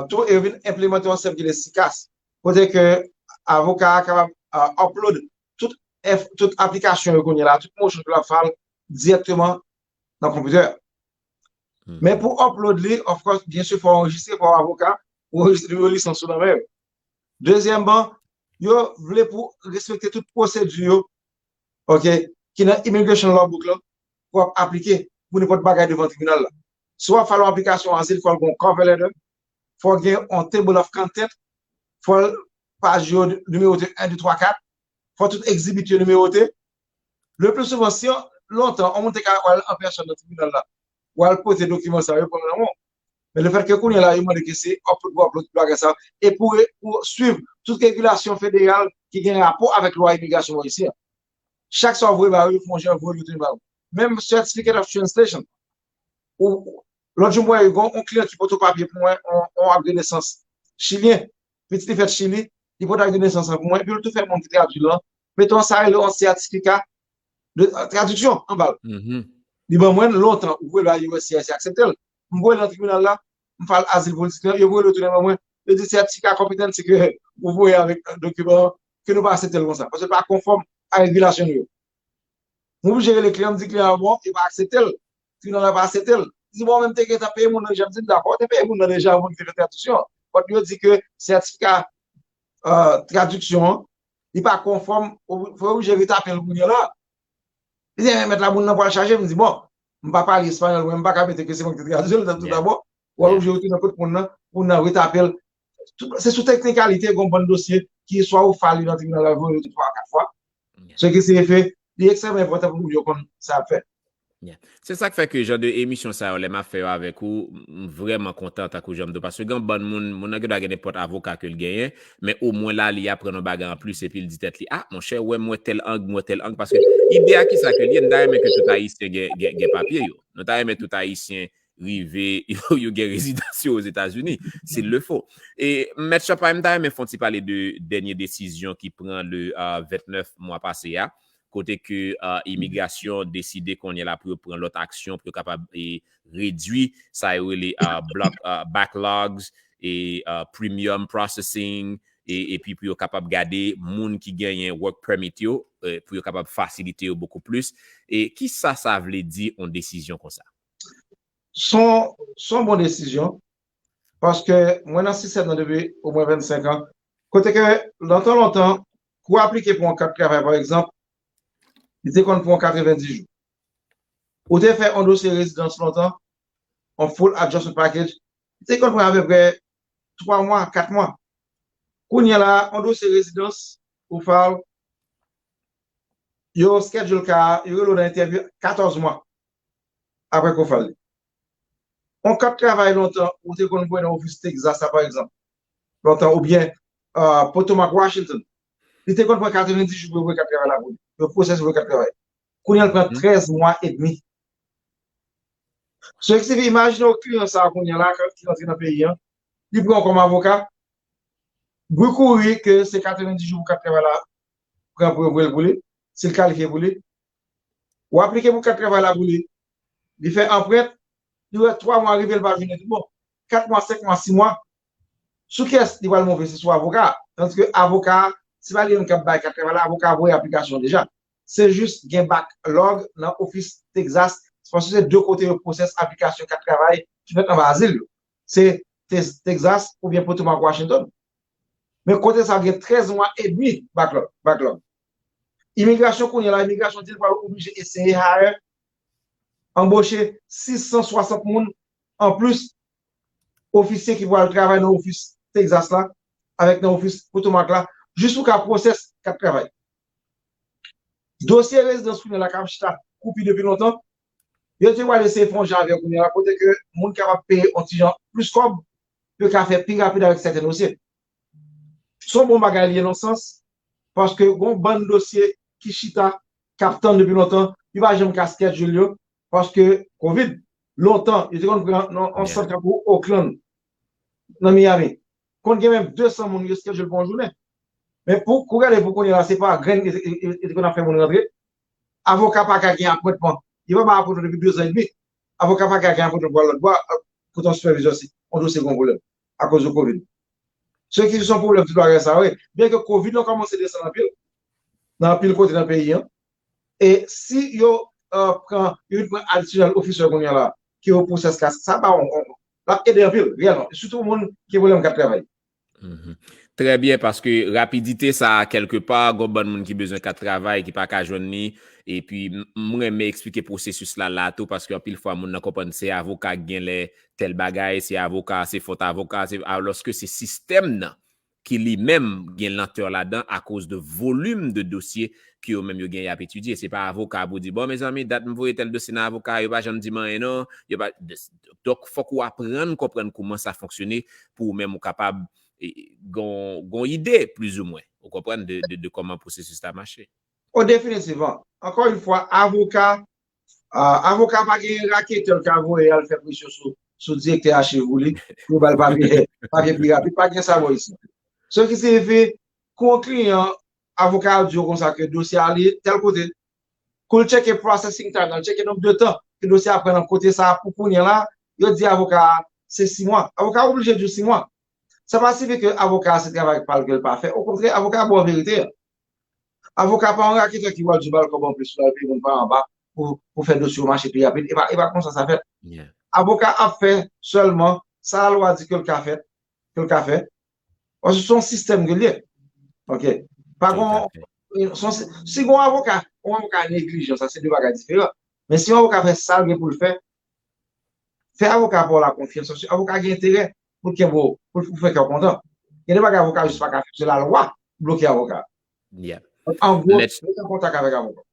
Tou, e yo vin enplimante yon sistèm ki rele sikas, kote ke avoka a kapab upload tout, tout aplikasyon yo kounye a la, tout motion ke l ap file dirèkteman nan konpitè. Men pou upload li, of course, byen si, fò w anrejistre, fò w avoka, ou anrejistre nimewo lisans ou nan men yo. Dezyèmman, yo vle pou respekte tout pwosedi yo, ok, ki nan immigration law book la, pou w ap aplike pou nenpòt bagay devan tribinal la. Si w ap file yon aplikasyon azil, fò l gen yon cover letter, fò w gen yon table of content, fò paj yo nimewote en, de, twa, kat, fò tout egzibit yo nimewote. Le pli souvan, si lontan, yon moun te ka al an pèsòn nan tribinal la, ou al pote dokiman sa yo, yo pran nan men w. Men le fèt ke kounye a la, yo mande ke se upload pou upload tout bagay sa yo. E pou, pou swiv tout regilasyon federal ki gen rapò avèk lwa imigrasyon Morisyen an. Chak sa w voye ba yo, yo fè yon jan voye yo tounen ba ou. Menm certificate of translation. Ou, lòt jou, mwen gen yon kliyan ki pote papye pou mwen, yon, yon ak de nesans chilyen. Pitit li fèt Chili, li pote ak de nesans lan pou mwen, epi l tou fè moun ki tradui l lan, mete yon sa rele yon sètifika de, euh, tradiksyon anba l. Li ban mwen l lontan, ou voye l ba U S C I S aksepte l. M voye l nan tribinal la, m fè l azil politik lan, yo voye l retounen ban mwen. Yo di sètifika konpetansi ke ou voye avèk dokiman ke nou pa aksepte l konsa, paske l pa konfòm a regilasyon nou yo. M oblije rele kliyan, m di kliyan an bon, yo pa aksepte l. Kliyan an pa aksepte l. Li di bon, men m te gentan peye moun nan deja, m di m dakò, te peye moun nan deja, moun ki te fè tradiksyon. But yo di ke sètifika, euh, tradiksyon an, li pa konfòm, ou oblije retape l kounye a la. Li di, men mèt la, moun nan pral chaje. M di, bon, m pa pale espanyòl, mwen, m pa ka mete ke se mwen ki te tradui l, dabò. Ou al oblije retounen kot moun nan, moun nan retape l. Se sou teknikalite, gen yon bann dosye ki swa ou file li nan tribinal la, voye yo twa, kat fwa. Se ki se efè, li ekstrèmman enpòtan pou moun yo konn sa y ap fè. Se sa k fè ke jan de emisyon sa yo, lè m ap fè yo avèk ou, m vrèman kontan tankou jan m di w, paske gen bann moun, moun nan gen dwa gen nenpòt avoka ke l genyen, men omwen la, li aprann yon bagay anplis, epi l di tèt li, a, monchè, wè, m wè tèl ang, m wè tèl ang, paske ide a ki sa ke l ye, nou ta renmen ke tout Ayisyen gen, gen, gen papye yo. Nou ta renmen tout Ayisyen rive, yo, yo gen rezidans yo Ozetazini, s'il le faut. E, Mèt Champagne, m ta renmen fè yon ti pale de dènye desizyon ki pran le, euh, vennèf mwa pase a, kote ke, euh, imigrasyon deside kounye a la pou yo pran lòt aksyon pou yo kapab, e, redui sa yo rele, euh, block, euh, backlogs e, euh, premium processing, e, epi pou yo kapab gade moun ki genyen work permit yo, e, pou yo kapab fasilite yo bokou plis. E kisa sa vle di yon desizyon konsa? Se yon, se yon bon desizyon, paske mwen nan sistèm nan depi omwen vennsenk an, kote ke lontan, lontan, pou w aplike pou yon kat travay, pa egzanp, li te konn pran katrevendis jou. Ou te fè yon dosye rezidans lontan, yon full adjustment package, li te konn pran apeprè twa mwa, kat mwa. Kounye a la, yon dosye rezidans, ou file, yo schedule ka, yo rele w nan entèvyou katòz mwa apre ke w file li. Yon kat travay lontan, ou te konn voye nan ofis Texas la, pa egzanp, lontan, oubyen, euh, Potomac, Washington, li te konn pran katrevendis jou pou yo voye kat travay la pou li, pou yo pwosese voye kat travay. Kounye a l pran trèz mwa edmi. So, imajine w kliyan sa a kounye a la, ki rantre nan peyi an, li pran w kòm avoka, bri kouri ke se katrevendis jou pou kat travay la pran pou yo voye l pou li, si l kalifye pou li. Ou aplike pou kat travay la pou li, li fè anprent, li wè twa mwa rive, l pa jwenn li, tout bon. Kat mwa, senk mwa, sis mwa. Sou kiyès li pral move? Se sou avoka a. Tandiske avoka a, se pa li menm k ap bay kat travay la, avoka a voye aplikasyon deja. Se jis gen backlog nan ofis Texas, se paske se de kote yo pwosès aplikasyon kat travay ki fèt anba azil yo. Se Te-, Texas oubyen Potomac, Washington. Men kote sa gen trèz mwa edmi backlog, backlog. Imigrasyon kounye a la, imigrasyon di l pral oblije eseye hire, anboche sis san swasant moun anplis, ofisye ki pral travay nan ofis Texas la, avèk nan ofis Potomac la, jis pou ka pwosès kat travay. Dosye rezidans kounye a la k ap chita koupi depi lontan, yo te pral eseye fè yon jan avè yo kounye a la, kote ke moun kapab peye yon ti jan plis kòb, yo ka fè pi rapid avèk sèten dosye. Se yon bon bagay li ye nan sans, paske gen yon bann dosye ki chita, k ap tann depi lontan, yo pa janm ka schedule yo, paske covid, lontan, yo te konn pran nan yon sant tankou Oakland, nan Miami. Konn gen menm de san moun yo schedule pou yon jounen. Men pou, pou gade pou kounye a la, se pa grenn yo te konn ap fè moun rantre. Avoka pa ka gen apwentman. Yo pa bay apwentman depi de zan edmi. Avoka pa ka gen apwentman pou al lòt bò, pou yon sipèvizyon si yon dosye gen yon pwoblèm akoz de covid. Se ki se yon pwoblèm tout bagay sa, wi. Byen ke covid lan kòmanse desann anpil nan anpil kote nan peyi an. E si yo, euh, pran, yo vin pran additional officer kounye a la, ke yo pwosès ka, sa ba yon, yon, l ap ede anpil, reyèlman. Sitou moun ki gen pwoblèm kat travay. Trè byen, paske rapidite sa a, kèlkepa, gon bann moun ki bezwen kat travay, ki pa ka jwenn li. Epi, m, m renmen eksplike pwosesis la, la tou, paske anpil fwa, moun nan konprann se avoka ki gen lè tèl bagay, se avoka, se fòt avoka, se, alòske se sistèm nan ki li menm gen lantè ladan akoz de volim de dosye ke yo menm yo gen y ap etidye. Se pa avoka pou di, bon, mezanmi, dat m voye tèl dosye nan avoka, yo pa janm di m anyen non, yo pa, donk, fòk ou aprann konprann kouman sa fonksyone pou ou menm ou kapab e, gon, gon ide, plizoumwen, ou konprann, de, de, de kòman pwosesis la mache. O, definitivman. Ankò yon fwa, avoka, uh, avoka pa gen raketè l ka voye al fè presyon sou, sou direktè achiv ou li, pou ba l papye, papye pi rapid. Pa gen sa bò isi. Se ki siyifi, kou yon kliyan, avoka yo di w konsa ke dosye a li tèl kote, kou l tcheke processing time nan, l tcheke nonb de tan ke dosye a pran nan kote sa a pou kounye a la, yo di avoka a se sis mwa. Avoka a oblije di w sis mwa. Sa pa siyifi ke avoka a se travay pa l ke l pa fè. Okontrè, avoka a ba w verite a. Avoka a pa yon raketè ki pral di w ba l kòb anplis pou l al peye moun pa anba pou, pou fè dosye w mache pi rapid. E pa, e pa konsa sa fèt. Avoka ap fè sèlman sa lalwa di ke l ka fè, ke l ka fè. Paske se yon sistèm ke l ye. Ok. Pa gon, si gon avoka, yon avoka neglijan, sa se de bagay diferan. Men si yon avoka fè sa l gen pou l fè, fè avoka pa w la konfyans, paske avoka gen enterè pou l kenbe w, pou l fè kè w kontan. Gen de bagay avoka jis pa ka fè, se lalwa ki bloke avoka. An gwo, ret an kontak avèk avoka.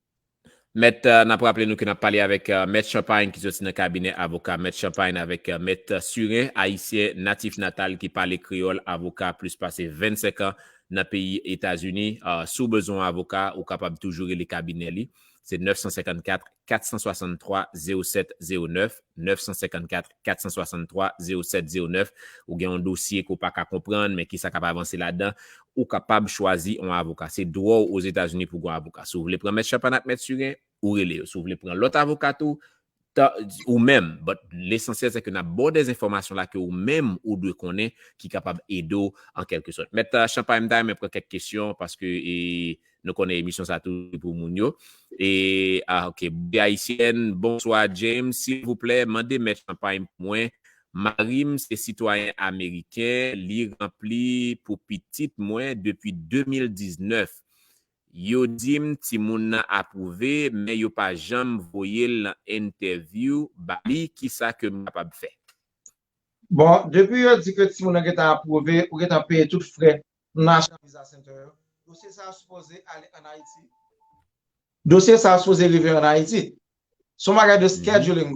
Mèt, uh, n ap raple nou ke n ap pale avèk uh, Mèt Champagne ki soti nan kabinè avoka Mèt Champagne avèk uh, Mèt Surin, ayisyen natif natal ki pale kreyòl, avoka plis pase vennsenk an nan peyi Etazini. Uh, si w bezwen yon avoka, ou kapab toujou rele kabinè li. Se nèf san senkannkat, kat san swasanntwa, zewo sèt zewo nèf, nèf san senkannkat, kat san swasanntwa, zewo sèt zewo nèf. Ou gen yon dosye ke w pa ka konprann, men ki sa k ap avanse ladan, ou kapab chwazi yon avoka. Se dwa w Ozetazini pou gen yon avoka. Si w vle pran Mèt Champagne ak Mèt Surin, ou rele yo. Si w vle pran lòt avoka tou, ou menm. But lesansyèl, se ke n ap ba w de enfòmasyon la ke ou menm ou dwe konnen ki kapab ede w an kèlke sòt. Mèt Champagne, m ta renmen pran kèk kesyon paske e, nou konnen emisyon sa tou pou moun yo. E, ah, ok. Bondye Ayisyèn, bonswa James. Silvouplè, mande Mèt Champagne pou mwen. Mari m se sitwayen ameriken, li ranpli pou pitit mwen depi de mil diznèf. Yo di m timoun nan apwouve, men yo pa janm voye l nan entèvyou ba li, kisa ke m kapab fè? Bon, depi yo di ke timoun nan gentan apwouve, ou gentan peye tout frè National Visa Center yo. Dosye sa a sipoze ale ann Ayiti. Dosye sa a sipoze rive ann Ayiti. Se yon bagay de scheduling.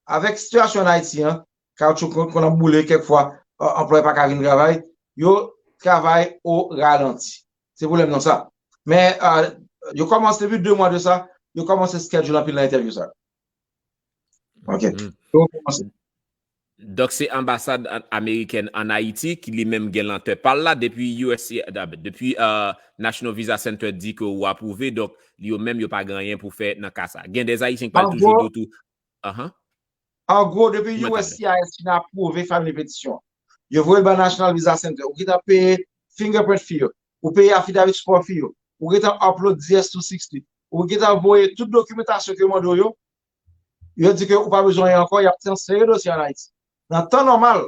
Avèk sitiyasyon ann Ayiti an, kawotchou konn ap boule kèk fwa, anplwaye pa ka vin travay, yo travay o ralanti. Se pwoblèm nan sa. Men yo kòmanse depi de mwa de sa, yo kòmanse schedule anpil nan entèvyou sa. Ok. Yo kòmanse. Donk se anbasad amerikèn ann Ayiti ki li menm gen lantè pa l la depi U S C, depi National Visa Center di ke ou apwouve, donk yo menm yo pa gen anyen pou fè nan ka sa. Gen de Ayisyen ki pral toujou di w tou. An gwo, depi U S C I S fin apwouve family petition, yo voye l ba National Visa Center, ou gentan peye fingerprint fee yo, ou peye affidavit support fee yo, ou gentan upload D S two sixty, ou gentan voye tout dokimantasyon ke yo mande w yo, yo di ke ou pa bezwen anyen ankò, y ap transfere dosye ann Ayiti. Nan tan nòmal,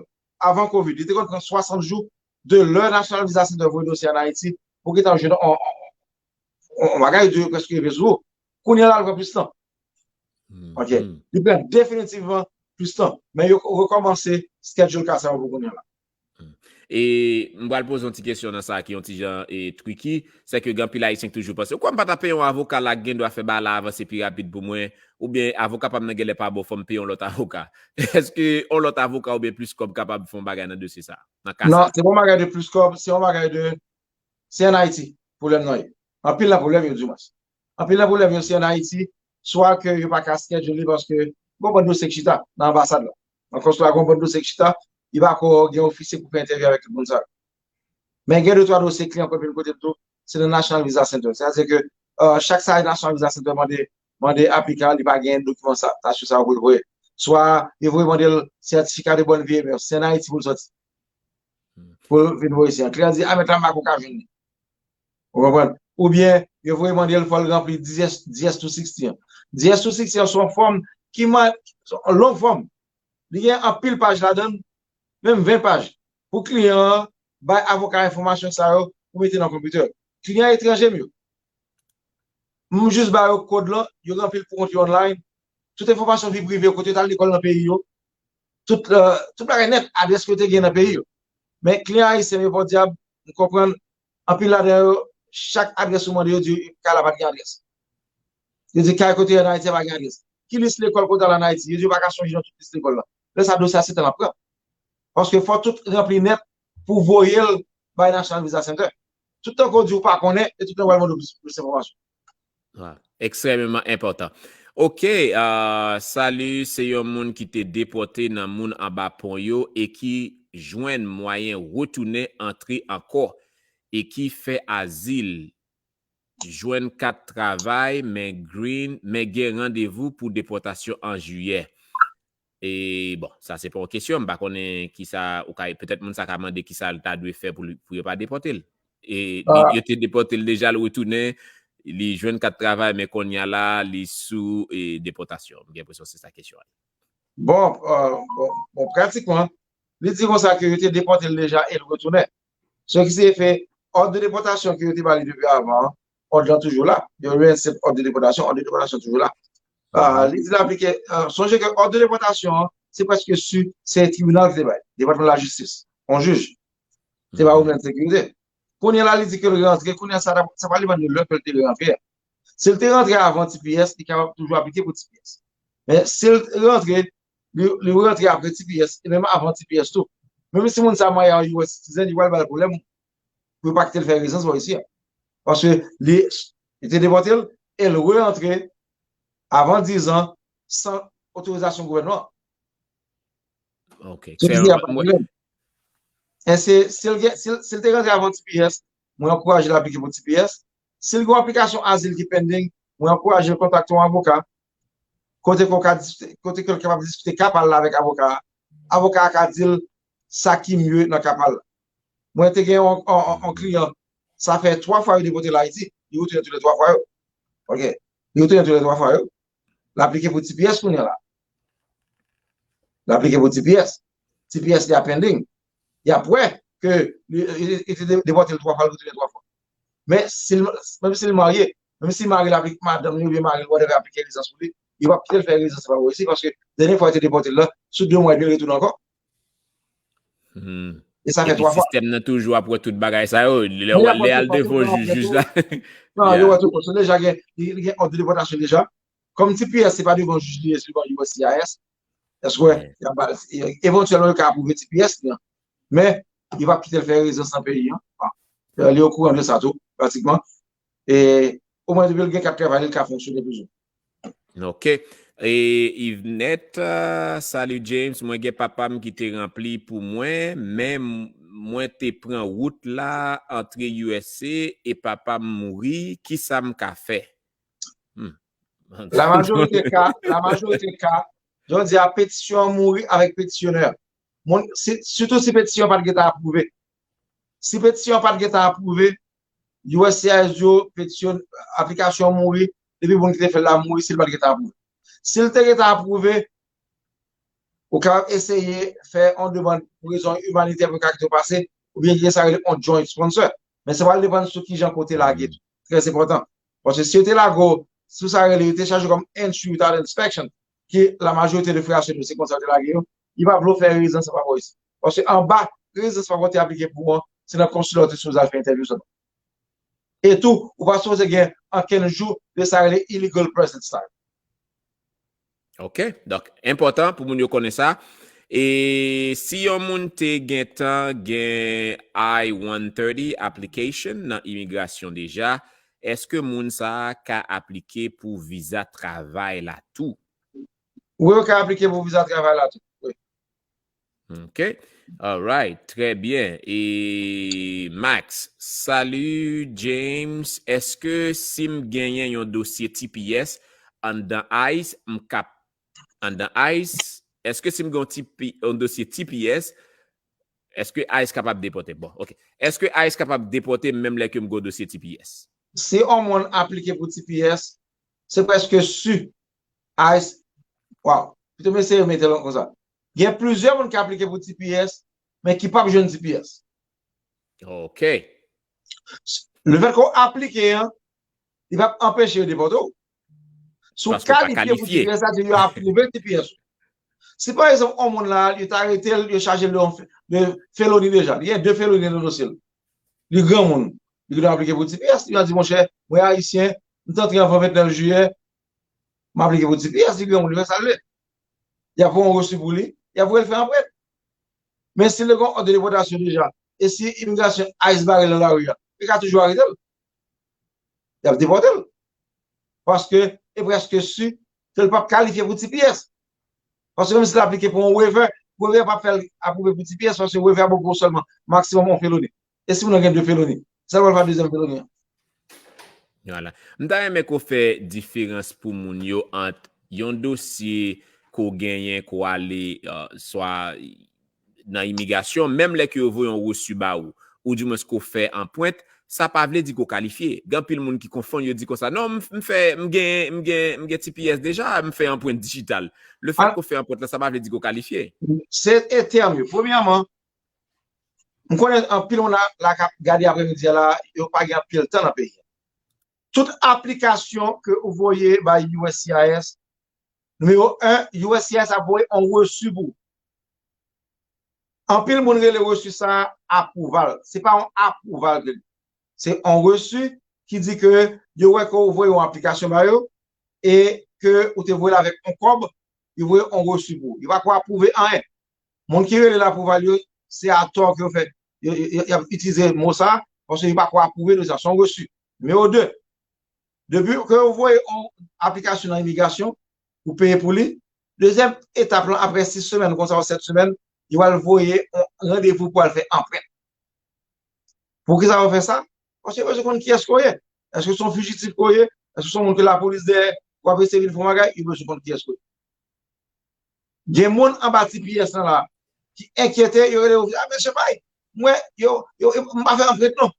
avan Covid, li te konn pran swasant jou de lè National Visa Center voye dosye ann Ayiti pou gentan jwenn yon bagay, yo prèske rive sou ou. Kounye a la, li pran plis tan. Ok. Li pran definitivman plis tan. Men yo rekòmanse schedule ka sa yo pou kounye a la. E m pral poze yon ti kesyon nan sa ki yon ti jan e, triki, se ke gen anpil Ayisyen ki toujou panse, ou kwè m pa ta peye yon avoka la ki gen dwa fè bagay la avanse pi rapid pou mwen, oubyen avoka pa m nan genlè pa bon, fò m peye yon lòt avoka? Èske yon lòt avoka oubyen plis kòb kapab fè yon bagay nan dosye sa? Nan ka sa? Non, se pa yon bagay de plis kòb, se yon bagay de, se ann Ayiti pwoblèm nan ye. Anpil nan pwoblèm yo, dimwens. Anpil nan pwoblèm yo, se ann Ayiti, swa ke yo pa ka schedule li paske gon bann dosye k chita nan anbasad la. Ankò swa gon bann dosye k chita, li pako gen ofisye pou fè entèvyou avèk tout moun sa yo. Men gen de twa dosye kliyan konn vin kote m tou, se nan National Visa Center. Sètadi ke chak sa National Visa Center mande, mande aplikan an, li pa gen dokiman sa, tasyon sa yo pou l voye. Swa yo voye mande l sètifika de bonne vie et mœurs, se ann Ayiti pou l sòti. Pou l vin voye isi an. Kliyan an di, a, mèt la, m pako ka jwenn li. Ou konprann? Oubyen, yo voye mande l, fò l ranpli D S, D S two sixty an. D S two sixty an se yon fòm ki man, se yon long fòm. Li gen anpil paj ladan l, menm ven paj. Pou kliyan an bay avoka enfòmasyon sa yo pou mete nan konpitè. Kliyan etranje m yo. M jis ba yo kòd lan, yo ranpli l pou kont yo online. Tout enfòmasyon vi prive yo, kote yo t al lekòl nan peyi yo. Tout, tout bagay nèt, adrès ke yo te gen nan peyi yo. Men kliyan ayisyen yo, podyab, m konprann anpil ladan yo, chak adrès ou mande, yo di kay la pa t gen adrès. Yo di kay kote an Ayiti a pa gen adrès. Ki lis lekòl kote al an Ayiti? Yo di yo pa ka sonje nan tout lis lekòl la. Lè sa dosye a se tan l ap pran. Paske fò tout ranpli nèt pou voye l bay National Visa Center. Tout tan ke w di w pa konnen, e tout tan w al mande w plis, plis enfòmasyon. Ekstrèmeman enpòtan. Ok, uh, Salut, se yon moun ki te depòte nan moun anba pon yo e ki jwenn mwayen retounen antre ankò e ki fè azil, jwenn kat travay, men green, men gen randevou pou depòtasyon an jiyè. E bon, sa se pa yon kesyon, m pa konnen kisa ou ka, petèt moun sa ka mande kisa l ta dwe fè pou, pou yo pa depòte l. E li, yo te depòte l deja, l retounen, li jwenn kat travay, men kounye a la, li sou e, depòtasyon. M gen enpresyon se sa kesyon an. Bon, euh, bon, bon, pratikman, li di konsa ke yo te depòte l deja e l retounen. Se ki se fè òd de depòtasyon ke yo te ba li depi avan an, òd lan toujou la. Yo reinsèt òd de depòtasyon, òd de depòtasyon toujou la. Ah, li di l aplike, ah, sonje ke òd de depòtasyon an, se prèske si se tribinal ki te bay, Depatman Lajistis, yon jij. Se pa Homeland Security. Kounye a la, li di ke l rantre, kounye a sa, sa pa depann de lè ke l te rantre a. Si l te rantre avan T P S, li kapab toujou aplike pou T P S. Men si l rantre, li, li rantre apre T P S, e menm avan T P S tou. Menm si moun sa marye a yon U S citizen, li pral ba l pwoblèm pou yo pa kite l fè rezidans bò isi a. Paske li, li te depòte l e l re-antre avan diz an san otorizasyon gouvènman an. Ok. Se ki di a pa pwoblèm. E se, si l gen, si l, si l te rantre avan T P S, mwen ankouraje l aplike pou T P S. Si l gen yon aplikasyon azil ki pending, mwen ankouraje l kontakte yon avoka. Kote ke w ka diskite, kote ke l kapab diskite ka pa l la avèk avoka a. Avoka a ka di l sa ki mye nan ka pa l la. Mwen te gen yon, yon, yon, yon kliyan, sa fè twa fwa yo depòte l Ayiti. Li retounen tou lè twa fwa yo. Ok. Li retounen tou lè twa fwa yo. L aplike pou T P S kounye a la. L aplike pou T P S. T P S li a pending. Y ap wè ke li, li, li te de- depòte l twa fwa, li retounen twa fwa. Men si l, menm si l marye, menm si mari l aplike, madanm li oubyen mari l, whatever, aplike rezidans pou li, yo p ap kite l fè rezidans pa bò isi, paske dènye fwa yo te depòte l la, sou de mwa epi l retounen ankò. E sa fè twa fwa. Sistèm nan toujou ap wè tout bagay sa yo. Lè w al, lè al devan jij, jij la. Non, yo wè tout. Se deja gen, li gen òd de depòtasyon deja. Kòm T P S se pa devan jij li ye, se devan U S C I S. Èske w wè, y ap ba l, evantyèlman, yo ka apwouve T P S li an. Men, yo p ap kite l fè rezidans nan peyi an. Li okouran de sa tou, pratikman. E omwen depi l gen kat travay li, l ka fonksyone plis ou mwen. Ok. E Yvnette, euh, salut James, mwen gen papa m ki te ranpli pou mwen, men m- mwen te pran wout la antre U S A e papa m mouri, kisa m ka fè? Hmm. La majorite ka, la majorite ka, jan w di a, petisyon an mouri avèk petisyonè. Moun, si, sitou si petisyon an pa t gentan apwouve. Si petisyon an pa t gentan apwouve, U S C I S yo, petisyon, aplikasyon an mouri, depi moun ki te fè l la mouri, si l pa t gentan apwouve. Si l te gentan apwouve, ou kapab eseye fè yon demann pou rezon imanitè pou yo ka kite w pase, oubyen gen sa rele yon joint sponsor. Men sa pral depann sou kijan kote lage tou. Trè enpòtan. Paske si yo te lage w sou sa rele, yo te chaje w kòm entry without inspection, ki la majorite de frè a se konsa yo te lage yo, li pa vle w fè rezidans pa bò isi. Paske anba rezidans pa bò te aplike pou ou an, se nan konsila w te sipoze al fè entèvyou sèlman. E tou, ou pa sipoze gen ankenn jou de sa rele illegal presence la. Ok, donk enpòtan pou moun yo konnen sa. E si yon moun te gentan gen I one thirty application nan imigrasyon deja, èske moun sa a ka aplike pou viza travay la tou? Wi, ou ka aplike pou viza travay la tou. Wi. Ok. Alright, trè byen. E Max, salut James. Èske si m genyen yon dosye T P S anndan ICE, m kap anndan ICE, èske si m gen yon T P, yon dosye T P S, èske ICE kapab depòte? Bon, ok. Èske ICE kapab depòte m menm lè ke m gen yon dosye T P S? Si yon moun aplike pou T P S, se prèske si ICE, waw, pito m eseye mete l konsa. Gen plizyè moun ki aplike pou T P S, men ki p ap jwenn T P S. Ok. Lefètke w aplike an, li p ap anpeche yo depòte w. Si w kalifye pou T P S, sa di yo apwouve T P S ou. Si pa egzanp, yon moun la, yo t arete l, yo chaje l de, de feloni deja. Li gen de feloni nan dosye l. li granmoun, li gen dwa aplike pou T P S, li va di, monchè, mwen ayisyen, m t antre anvan vennèf jiyè, m aplike pou T P S, li granmoun, li fè sa l vle. Y ap voye yon resi pou li, y ap voye l fè anprent. Men si l te gen yon òd de depòtasyon deja, e si imigrasyon ICE bare l nan lari a, yo ka toujou arete l. Y ap depòte l. Paske e prèske si ke l p ap kalifye pou T P S. Paske menm si l aplike pou yon waiver, waiver p ap fè l apwouve pou T P S, paske waiver a bon pou sèlman maksimòm yon feloni. E si moun nan gen de feloni, sa l pral fè dezyèm feloni an? Vwala. M ta renmen ke w fè diferans pou moun yo ant yon dosye ke w genyen, ke w ale uh, swa nan imigrasyon, menm lè ke yo voye yon resi ba ou, ou di mwens ke w fè anprent, sa pa vle di ke w kalifye. Gen anpil moun ki konfonn, yo di konsa, non, m fè, m gen, m gen, m gen T P S deja, m fè anprent dijital. Le fèt ke w fè anprent la, sa pa vle di ke w kalifye. Se e tèm yo. Premyèman, m konnen anpil moun la, la k ap gade apremidi a la, yo pa gen anpil tan nan peyi a. Tout aplikasyon ke ou voye bay U S C I S, nimewo en, U S C I S ap voye yon resi pou ou. Anpil moun rele resi sa a apwouval. Se pa yon apwouval ke li. Se yon resi ki di ke yo wè ke ou voye yon aplikasyon ba yo e ke ou te voye l avèk yon kòb, yo voye yon resi pou ou. Yo pa ko apwouve anyen. Moun ki rele l apwouval yo, se atò ke yo fè. Yo, yo, yo, y ap itilize mo sa, paske yo pa ko apwouve l, se yon resi. Nimewo de, depi ke ou voye yon aplikasyon nan imigrasyon, ou peye pou li, dezyèm etap lan, apre sis semèn, konsa, ou sèt semèn, yo al voye yon randevou pou al fè anprent. Poukisa yo fè sa? Paske yo bezwen konn kiyès ke w ye. Èske se yon fijitif ke w ye? Èske se yon moun ke lapolis dèyè? W ap eseye vin fè yon bagay, yo bezwen konn kiyès ke w ye. Gen moun anba T P S lan la ki enkyete, yo rele yo, a, mesye Pay, mwen, yo, yo, m pa fè anprent non.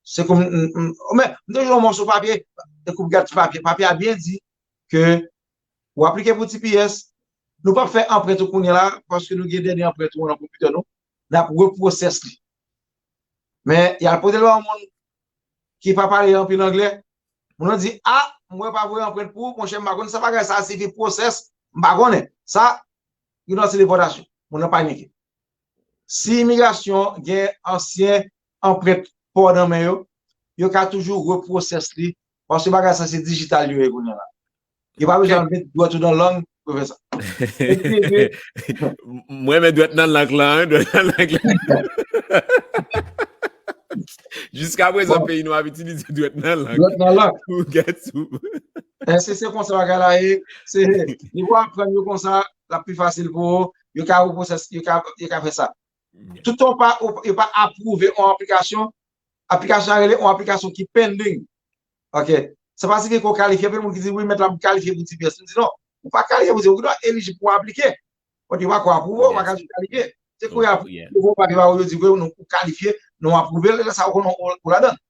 Se kòm, m, m, men, m te jwenn yon mòso papye, e kou m gad ti papye, papye a byen di ke ou aplike pou T P S, nou p ap fè anprent ou kounye a la, paske nou gen dènye anprent ou an nan konpitè nou, n ap reprosès li. Men, y al pote l ba yon moun ki pa pale anpil anglè, moun nan di, a, mwen pa voye anprent pou ou, monchè, m pa konn sa bagay sa, se ki pwosès, m pa konnen. Sa, yon lòt se depòtasyon. Moun nan panike. Si imigrasyon gen ansyen anprent pa w nan men yo, yo ka toujou reprosès li, paske bagay sa se dijital yo ye kounye a la. Yo pa bezwen al met dwèt ou nan lang pou yo fè sa. Mwen met dwèt nan lang lan, dwèt nan lang lan. Jiska prezan peyi nou ap itilize dwèt nan lang. Dwèt nan lang. Pou gad sou. Se se konsa bagay la ye, se li pou aprann yo konsa, l ap pi fasil pou yo, yo ka reprosès, yo ka, yo ka fè sa. Toutan w pa, yo pa apwouve yon aplikasyon, aplikasyon an rele yon aplikasyon ki pending. Ok. Sa pa siyifi ke w kalifye. Anpil moun ki di, wi, mèt la, m kalifye pou T P S. M di, non, ou pa kalifye pou T P S. Ou gen dwa elijib pou w aplike. Bon, yo pa ko apwouve, ou pa ka di w kalifye. Se kounye a, yo voye yon papye ba ou, yo di, wi, nou, ou kalifye, nou apwouve l, lè sa a ou konnen ou, ou ladan l.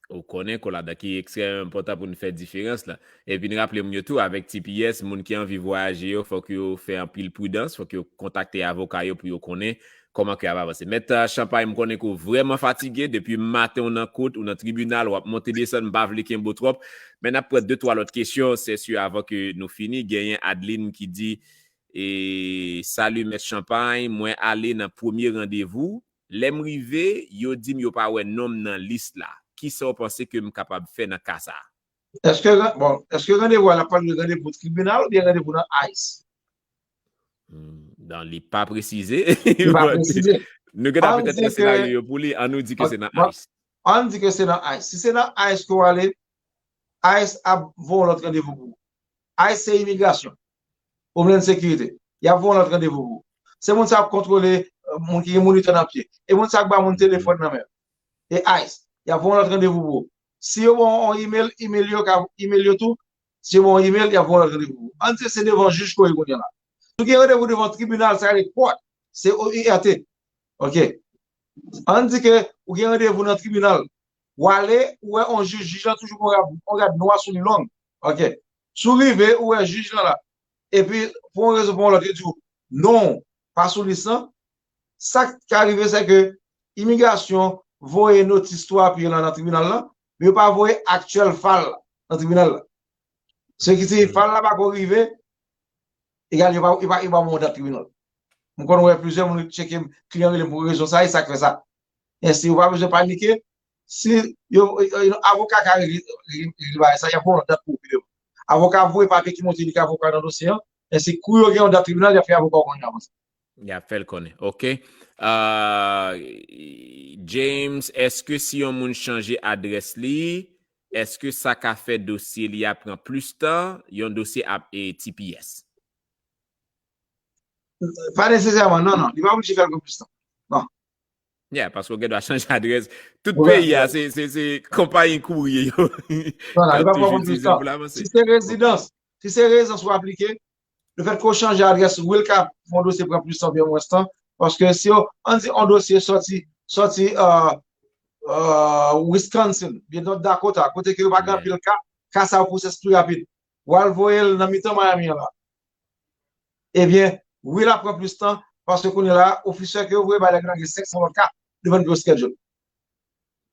Ou konnen ke w ladan, ki ekstrèmman enpòtan pou nou fè diferans la. Epi n raple moun yo tou, avèk T P S, moun ki anvi vwayaje yo, fòk yo fè anpil pridans, fòk yo kontakte avoka yo pou yo konnen kòman ke y ap avanse. Mèt Champagne, m konnen ke w vrèman fatige, depi maten w nan kout, ou nan tribinal, w ap monte desann, m pa vle kenbe w twòp. Men n ap pran de twa lòt kesyon, sèsi avan ke nou fini. Genyen Adeline ki di, e, salut Mèt Champagne, mwen ale nan premye randevou, lè m rive, yo di m yo pa wè non m nan lis la. Kisa w panse ke m kapab fè nan ka sa a? Èske, bon, èske randevou a, l ap pale de randevou tribinal oubyen randevou nan ICE? Hmm, donk, li pa presize. Li pa presize. Nou gentan petèt nan senaryo yo pou li, an nou di ke se nan ICE. An di ke se nan ICE. Si se nan ICE ke w ale, ICE ap voye yon lòt randevou pou ou. ICE se imigrasyon. Homeland Security. Y ap voye yon lòt randevou pou ou. Se moun sa ap kontwole, euh, moun ki gen monitè nan pye. E moun sa ap ba moun telefòn nan men. E ICE. Y ap voye yon lòt randevou pou ou. Si yo ba w yon email, email yo ka, email yo tou. Si yo ba w yon email, y ap voye yon lòt randevou pou ou. Ann di se devan jij ke w ye kounye a la. Si w gen randevou devan tribinal, sa rele court. C O U R T. Ok. Ann di ke ou gen randevou nan tribinal. W ale, ou wè yon jij, jij lan toujou gen yon rad, yon rad nwa sou li long. Ok. Si w rive, ou wè jij lan la. Epi, pou yon rezon, pou yon lòt, yo di w, non, pa sou lis lan. Sa k ka rive, se ke imigrasyon voye notis twa pye lan nan tribinal lan, men yo pa voye aktyèl fal nan tribinal la. Se ki si fal la pa ko rive, egal, yo pa, yo pa, yo pa ba w dat tribinal. M konn wè plizyè moun tcheke m, kliyan rele m pou rezon sa, e sa k fè sa. Ensi, ou pa bezwen panike, si yo, yo, yo avoka ka regle regle bagay sa, y ap voye yon dat pou pi devan. Avoka ap voye papye ki montre li ka avoka nan dosye an, men se kou yo gen yon dat tribinal, y ap fè avoka w konn avanse. Y ap fè l konnen. Ok. Uh, James, èske si yon moun chanje adrès li, èske sa ka fè dosye li a pran plis tan yon dosye ap e T P S? Pa nesesèman, non, non. Li pa oblije fè l pran plis tan. Non. Yeah, paske w gen dwa chanje adrès. Tout peyi a, se se se konpayi kouri yo. Non, non, li pa pran plis tan. Si se rezidans, si se rezidans ou aplike, lefètke w chanje adrès, wi, l ka fè yon dosye pran plis tan oubyen mwens tan. Paske si yo, ann di yon dosye sòti sòti uh, uh, Wisconsin, byen North Dakota, kote ke yo pa gen anpil ka, ka sa yo pwosès pli rapid. W al voye l nan mitan Miami an la. Ebyen, wi, l ap pran plis tan, paske kounye la, ofisè ke yo voye bay la gen senk san lòt ka devan yo schedule.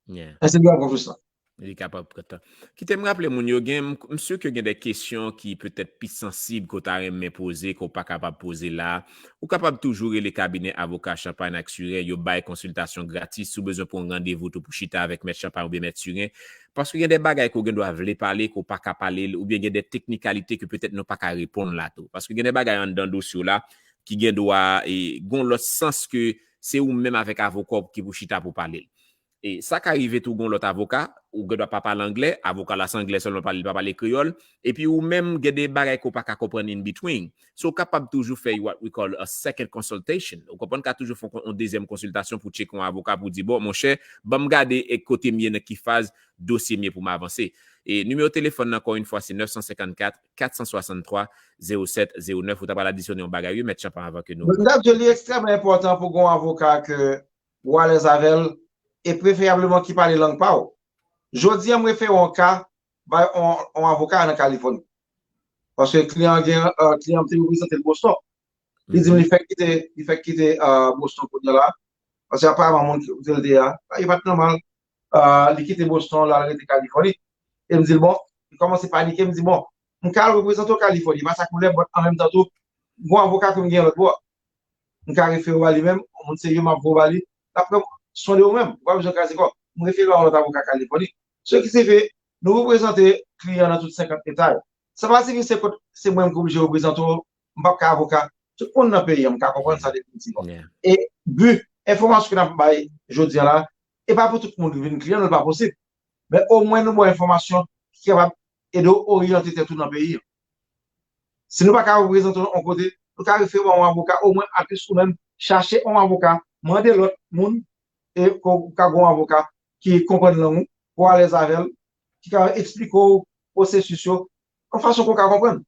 Yeah. Èske li ap pran plis tan? Li kapab pran tan. Kite m raple moun yo, gen, m si ke gen de kesyon ki petèt pi sansib ke w ta renmen poze, ke w pa kapab poze la. Ou kapab toujou rele kabinè avoka Champagne ak Surin, yo bay konsiltasyon gratis. Si w bezwen pran yon randevou tou pou chita avèk mèt Champagne oubyen mèt Surin, paske gen de bagay ke w gen dwa vle pale, ke w pa ka pale l, oubyen gen de teknikalite ke petèt nou pa ka reponn la tou. Paske gen de bagay anndan dosye w la ki gen dwa e, gen yon lòt sans ke se ou menm avèk avoka w ki pou chita pou pale l. E sa ka rive tou gen yon lòt avoka, ou gen dwa pa pale anglè, avoka la se anglè sèlman pale, li pa pale kreyòl, epi ou menm gen de bagay ke w pa ka konprann in between. So, w kapab toujou fè what we call a second consultation. Ou konprann, ka toujou fè yon dezyèm konsiltasyon pou tcheke yon avoka pou di, bon, monchè, ban m gade e kote m ye, nan ki faz dosye m ye pou m avanse. E nimewo telefòn nan, ankò yon fwa, se nèf san senkannkat, kat san swasanntwa, zewo sèt zewo nèf. Ou ta pral adisyone yon bagay, wi, mèt Champagne, avan ke nou. M t ap di w li ekstrèmman enpòtan pou gen yon avoka ke ou alèz avè l, e preferableman ki pale lang pa w. Jodi a, m refere yon ka bay yon, yon avoka nan Kalifòni. Paske kliyan an gen, uh, kliyan an te reprezante l Boston. Li di m li fèk kite, li fèk kite uh, Boston kounye a la. Paske aparaman moun ki kote l te a, li pa t nòmal. Uh, li kite Boston, l al rete Kalifòni. E m di l, bon, li kòmanse panike, m di, bon, m ka al reprezante w Kalifòni, pa sa k m vle, but an menm tan tou, gen yon avoka ke m gen lòt bò. M ka refere w a li menm, yon moun serye, m ap voye w ba li, l ap pran swen de ou menm, ou pa bezwen kraze kò w. M refere w a yon lòt avoka Kalifòni. So ki se fè, nou reprezante kliyan nan tout senkant eta yo. Sa pa siyifi se kot se mwen m ki oblije reprezante w, m p ap ka avoka tout moun nan peyi an, m ka konprann sa definitivman. E bi enfòmasyon ke n ap bay jodi a la, e pa pou tout moun ki vin kliyan, non, li pa posib. Men omwen nou ba w enfòmasyon ki kapab ede w oryante tèt ou nan peyi an. Si nou pa ka reprezante w yon kote, nou ka refere w a yon avoka, omwen atlis ou menm chache yon avoka, mande lòt moun, e ke w ka gen yon avoka ki konprann lang ou, ou alèz avè l, ki ka eksplike w pwosesis yo, yon fason ke w ka konprann.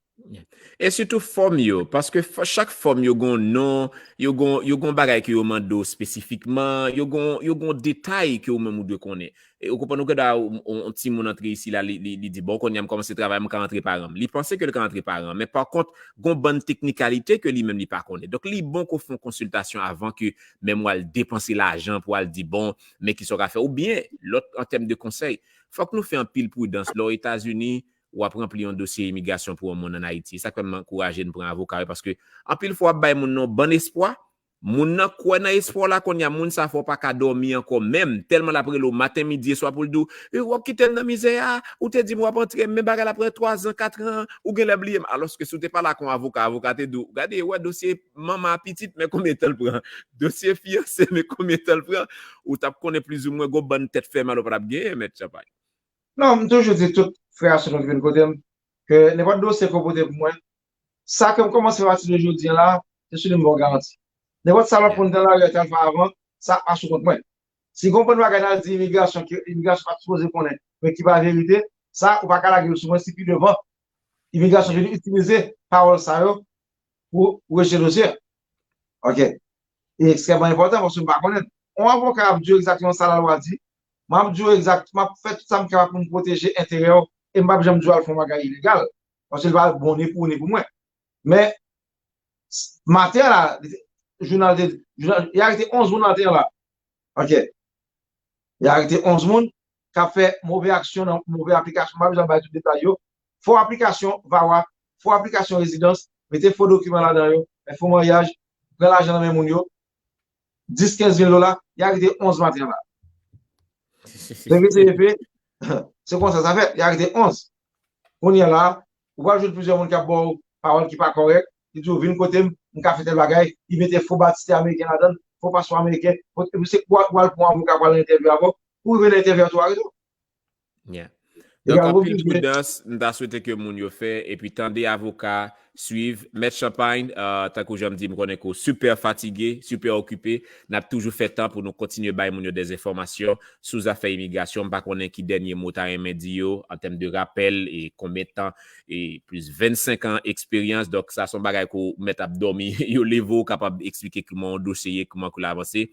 E sitou fòm yo, paske chak fòm yo gon non, yo gon, yo gon bagay ke yo mande w espesifikman, yo gon, yo gon detay ke ou menm ou dwe konnen. E ou konprann, ou gen dwa yon timoun antre isi la, li, li, li di, bon, kounye a m kòmanse travay, m ka antre paran m. Li panse ke l ka antre paran, men pa kont, gon bann teknikalite ke li menm li pa konnen. Donk, li bon ke w fè yon konsiltasyon avan ke menm w al depanse lajan pou al di, bon, men kisa w ka fè. Oubyen, lòt, an tèm de konsèy, fòk nou fè anpil pridans. Lè w Etazini, w ap ranpli yon dosye imigrasyon pou yon moun ann Ayiti. E sa k fè m ankouraje n pran avoka yo, paske anpil fwa w ap bay moun nan yon bann espwa, moun nan kwè nan espwa w la, kounye a moun sa fè w pa ka dòmi ankò menm, tèlman l ap rele w maten, midi e swa pou l di w, e w ap kite m nan mizè a, ou te di m w ap antre m, men bagay la pran twazan, katran, ou genlè bliye m. Alòske si w te pale ak yon avoka, avoka te di w, gade, wè dosye manman a pitit, men konbyen tan l pran, dosye fiyanse, men konbyen tan l pran, ou t ap konnen plizoumwen gon bann tèt fè mal ou pa t ap genyen, mèt Champagne. Non, m toujou di tout frè a sè nou ki vin kote m, ke nenpòt dosye ke w pote pou mwen, sa ke m kòmanse fè pati de jodi a la, se sou li m ba w garanti. Nenpòt sa lòt moun te nan lari a te al fè avan, sa pa sou kont mwen. Si gon bann bagay n al di imigrasyon, ke imigrasyon pa t sipoze konnen, men ki pa verite, sa ou pa ka lage yo sou mwen, si pi devan imigrasyon vin itilize pawòl sa yo pou rejte dosye a. Ok. E ekstrèmman enpòtan paske m pa konnen. Yon avoka ap di w egzakteman sa lalwa di. M ap di w egzakteman, m ap fè tout sa m kapab pou m pwoteje enterè w e m p ap janm di w al fè yon bagay ilegal. Paske li pa bon ni pou ou ni pou mwen. Men, maten an la, jounal te, jounal, y arete onz moun maten an la. Ok. Y arete onz moun k ap fè move aksyon nan move aplikasyon. M pa bezwen bay tout detay yo. Fo aplikasyon VAWA, fo aplikasyon rezidans, mete fo dokiman ladan yo, fè fo maryaj, pran lajan nan men moun yo, dis, kenz mil dola, y arete onz maten an la. Depi se efe, se konsa sa fèt. Li arete onz. Kounye a la, ou pral jwenn plizyè moun k ap ba w pawòl ki pa kòrèk. Li di w, "Vin kote m, m ka fè tèl bagay." Li mete fo batistè ameriken ladan l, fo paspò ameriken. Fo, se ou al pran yon avoka pou al nan entèvyou avè w. Ou rive nan entèvyou a, tou arete w. Yeah. Donk, anpil pridans, m ta swete ke moun yo fè, epi tande avoka, swiv. Mèt Champagne, uh, tankou jan m di, m konnen ke w sipè fatige, sipè okipe. N ap toujou fè tan pou nou kontinye bay moun yo dèzenfòmasyon sou zafè imigrasyon. M pa konnen ki dènye mo w ta renmen di yo, an tèm de rapèl, e konbyen tan, e plis vennsenk an eksperyans. Donk, sa se yon bagay ke w mèt ap dòmi, yo leve w, kapab eksplike kòman yon dosye ye, kòman ke l avanse.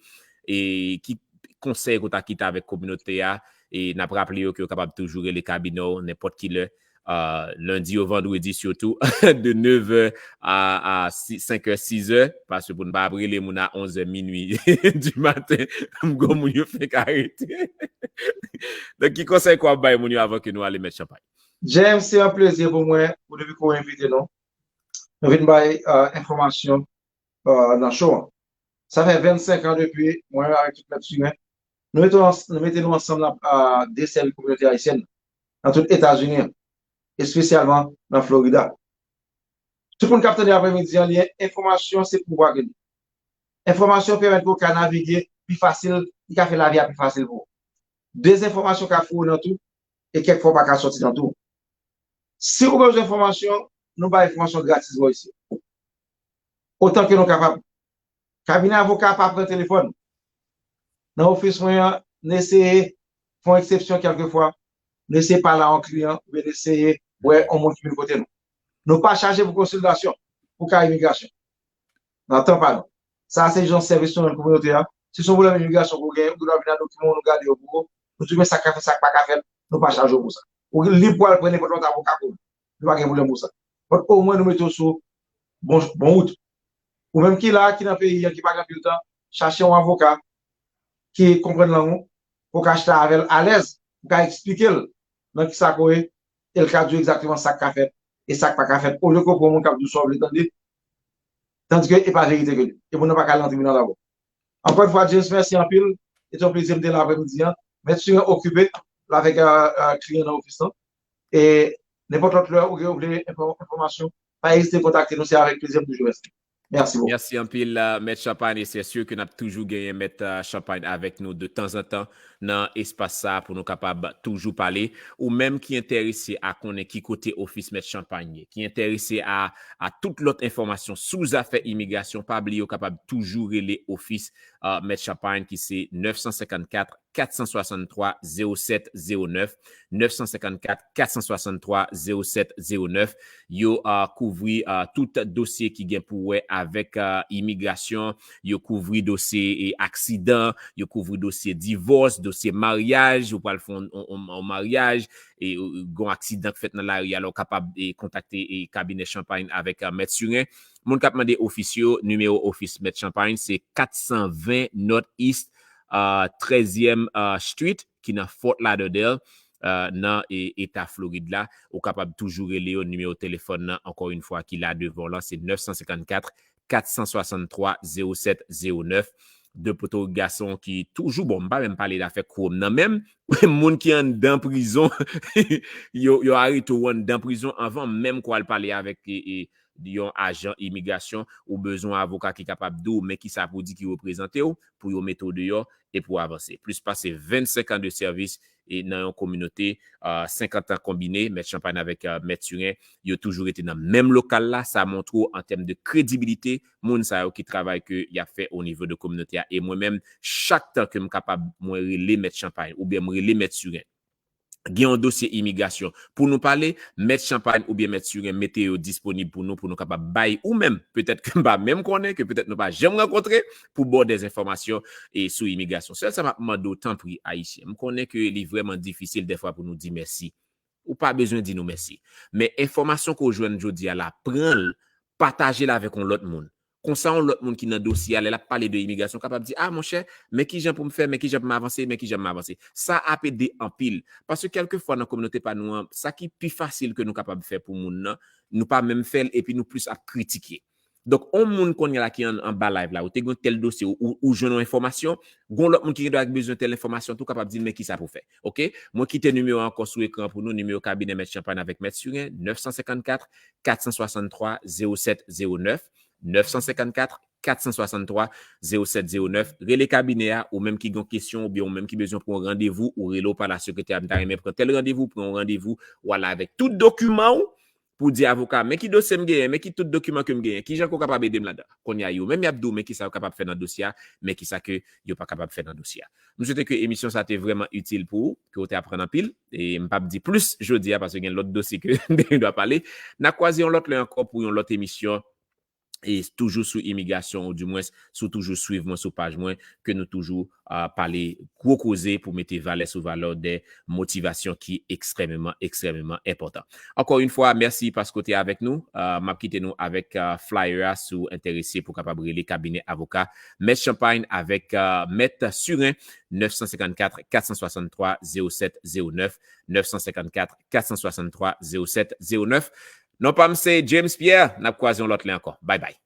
E ki konsèy ke w ta kite avèk kominote a, e n ap raple yo ke yo kapab toujou rele kabinè w nenpòt ki lè, uh, lendi o vandredi sitou, de nevè a, a senk è, sis è, paske pou n pa ap rele moun a onz è, minui di maten, m gon moun yo fenk arete. Donk, ki konsèy ke w ap bay moun yo avan ke nou ale, Mèt Champagne? James, se yon plezi pou mwen, pou depi ke w envite nou. Nou vin bay, uh, enfòmasyon uh, nan show an. Sa fè vennsenk an depi mwen avèk tout Mèt Siren, nou mete, nou mete nou ansanm nan, uh, desèvi kominote ayisyèn nan tout Etazini an, espesyalman nan Florida. Tout moun k ap tande aprèmidi an, li enfòmasyon se pouvwa ke li. Enfòmasyon pèmèt ke w ka navige pi fasil, li ka fè lavi a pi fasil pou ou. Dezenfòmasyon ka foure w nan tou, e kèk fwa w pa ka sòti nan tou. Si ou bezwen enfòmasyon, nou bay enfòmasyon gratis bò isi. Otan ke nou kapab. Kabinè avoka pa pran telefòn. Nan ofis mwen an, n eseye fè yon eksepsyon kèlkefwa. N eseye pale a yon kliyan, oubyen n eseye wè yon moun ki vin kote nou. Nou pa chaje pou konsiltasyon, pou ka imigrasyon. Nan tan pa nou. Sa se jan sèvis nou rann kominote a. Si se yon pwoblèm imigrasyon ke w genyen, ou gen dwa vin ak dokiman w, nou gade yo pou ou. Nou di w men sa k ka fèt, sa k pa ka fèt, nou pa chaje w pou sa. Ou lib pou al pran nenpòt lòt avoka pou ou. Nou pa gen pwoblèm pou sa. But omwen nou mete w sou bon, bon wout. Ou menm ki la, ki nan peyi an, ki pa gen anpil tan, chache yon avoka ki konprann lang ou, pou w ka chita avè l alèz, pou w ka eksplike l nan kisa ke w ye, e l ka di w egzakteman sa k ka fèt e sa k pa ka fèt, olye ke w pran moun k ap di w sa w vle tande, tandike e pa verite ke li. E moun nan pa ka al nan tribinal avè w. Ankò yon fwa, James, mèsi anpil. E te yon plezi m te la aprèmidi an. Mèt Siren okipe, l avèk, euh, euh, kliyan nan ofis lan. E nenpòt lòt lè ou gen, ou vle enfò-, enfòmasyon, pa ezite kontakte nou, se avèk plezi m toujou. Mèsi. Mèsi bokou. Mèsi anpil, euh, Mèt Champagne, e se si ke n ap toujou genyen Mèt, euh, Champagne avèk nou de tanzantan nan espas sa a pou nou kapab toujou pale. Ou menm ki enterese a konnen ki kote ofis Mèt Champagne ye, ki enterese a, a tout lòt enfòmasyon sou zafè imigrasyon, pa bliye ou kapab toujou rele ofis, euh, Mèt Champagne ki se nèf san senkannkat, kat san swasanntwa, zewo sèt zewo nèf, nèf san senkannkat, kat san swasanntwa, zewo sèt zewo nèf. Yo, euh, kouvri, euh, tout dosye ki gen pou wè avèk, euh, imigrasyon, yo kouvri dosye, e, aksidan, yo kouvri dosye divòs, dosye maryaj, ou pral fè yon, yon, yon, yon maryaj, e, ou, ou gen yon aksidan k fèt nan lari a, alò w kapab, e, kontakte, e, kabinè Champagne avèk, euh, Mèt Siren. Moun k ap mande ofis yo, nimewo ofis Mèt Champagne se kat san ven North East, euh, trèzyèm, euh, Street, ki nan Fort Lauderdale, euh, nan, e, eta Florid la. Ou kapab toujou rele yo, nimewo telefòn nan, ankò yon fwa, ki la devan w lan, se nèf san senkannkat, kat san swasanntwa, zewo sèt zewo nèf. De poto gason ki toujou, bon, m pa menm pale dafè Chrome nan menm, moun ki anndan prizon, yo, yo arete w anndan prizon anvan menm ke w al pale avèk, e, e, yon ajan imigrasyon, ou bezwen avoka ki kapab di w men kisa pou w di ki reprezante w, pou yo mete w deyò e pou w avanse. Plis pase vennsenk an de sèvis e nan yon kominote, euh, senkant an konbine, Mèt Champagne avèk, euh, Mèt Siren, yo toujou rete nan menm lokal la, sa montre w an tèm de kredibilite, moun sa yo ki travay ke y ap fè o nivo de kominote a. E mwen menm, chak tan ke m kapab, mwen rele Mèt Champagne oubyen m rele Mèt Siren, gen yon dosye imigrasyon pou nou pale, Mèt Champagne oubyen Mèt Siren mete yo disponib pou nou, pou nou kapab bay ou menm, petèt ke m pa menm konnen, ke petèt nou pa janm rankontre, pou ba w dèzenfòmasyon e sou imigrasyon. Sèl sa m ap mande w, tanpri, Ayisyen, m konnen ke li vrèman difisil dèfwa pou nou di mèsi. Ou pa bezwen di nou mèsi. Men enfòmasyon ke w jwenn jodi a la, pran l, pataje l avèk yon lòt moun. Konsa, yon lòt moun ki nan dosye a, lè l ap pale de imigrasyon, kapab di, "A, monchè, men kijan pou m fè, men kijan pou m avanse, men kijan pou m avanse." Sa ap ede anpil. Paske kèlkefwa nan kominote pa nou an, sa ki pi fasil ke nou kapab fè pou moun nan, nou pa menm fè l, epi nou plis ap kritike. Donk, yon moun kounye a la ki an, anba live la, ou te gen tèl dosye, ou, ou, ou jwenn yon enfòmasyon, gon lòt moun ki gen dwa bezwen tèl enfòmasyon, tou kapab di l men kisa pou fè. Oke? Mwen kite nimewo a ankò sou ekran pou nou, nimewo kabinè Mèt Champagne avèk Mèt Surin, nèf san senkannkat, kat san swasanntwa, zewo sèt zewo nèf, nèf san senkannkat, kat san swasanntwa, zewo sèt zewo nèf. Rele kabinè a, ou menm ki gen kesyon, oubyen ou menm ki bezwen pran randevou, ou rele w pa la, sekretè a, m ta renmen pran tèl randevou, pran yon randevou, w ale avèk tout dokiman w, pou di avoka, men ki dosye m genyen, men ki tout dokiman ke m genyen, kijan ke w kapab ede m ladan. Kounye a, yo menm y ap di w, men kisa yo kapab fè nan dosye a, men kisa ke yo pa kapab fè nan dosye a. M swete ke emisyon sa te vrèman itil pou ou, ke w te aprann anpil, e m p ap di plis jodi a, paske gen lòt dosye ke m te dwa pale. N a kwaze yon lòt lè ankò pou yon lòt emisyon, e toujou sou imigrasyon, ou dimwens, si w toujou swiv mwen sou paj mwen, ke nou toujou ah, pale gwo koze pou mete valè sou valè de motivasyon ki ekstrèmeman, ekstrèmeman enpòtan. Ankò yon fwa, mèsi paske w te avèk nou. Ah, m ap kite nou avèk ah, flyer a si w enterese pou kapab rele kabinè avoka Mèt Champagne avèk ah, Mèt Surin, nèf san senkannkat, kat san swasanntwa, zewo sèt zewo nèf, nèf san senkannkat, kat san swasanntwa, zewo sèt zewo nèf. Non pa m se James Pierre, n ap kwaze yon lòt lè ankò. Bye bye.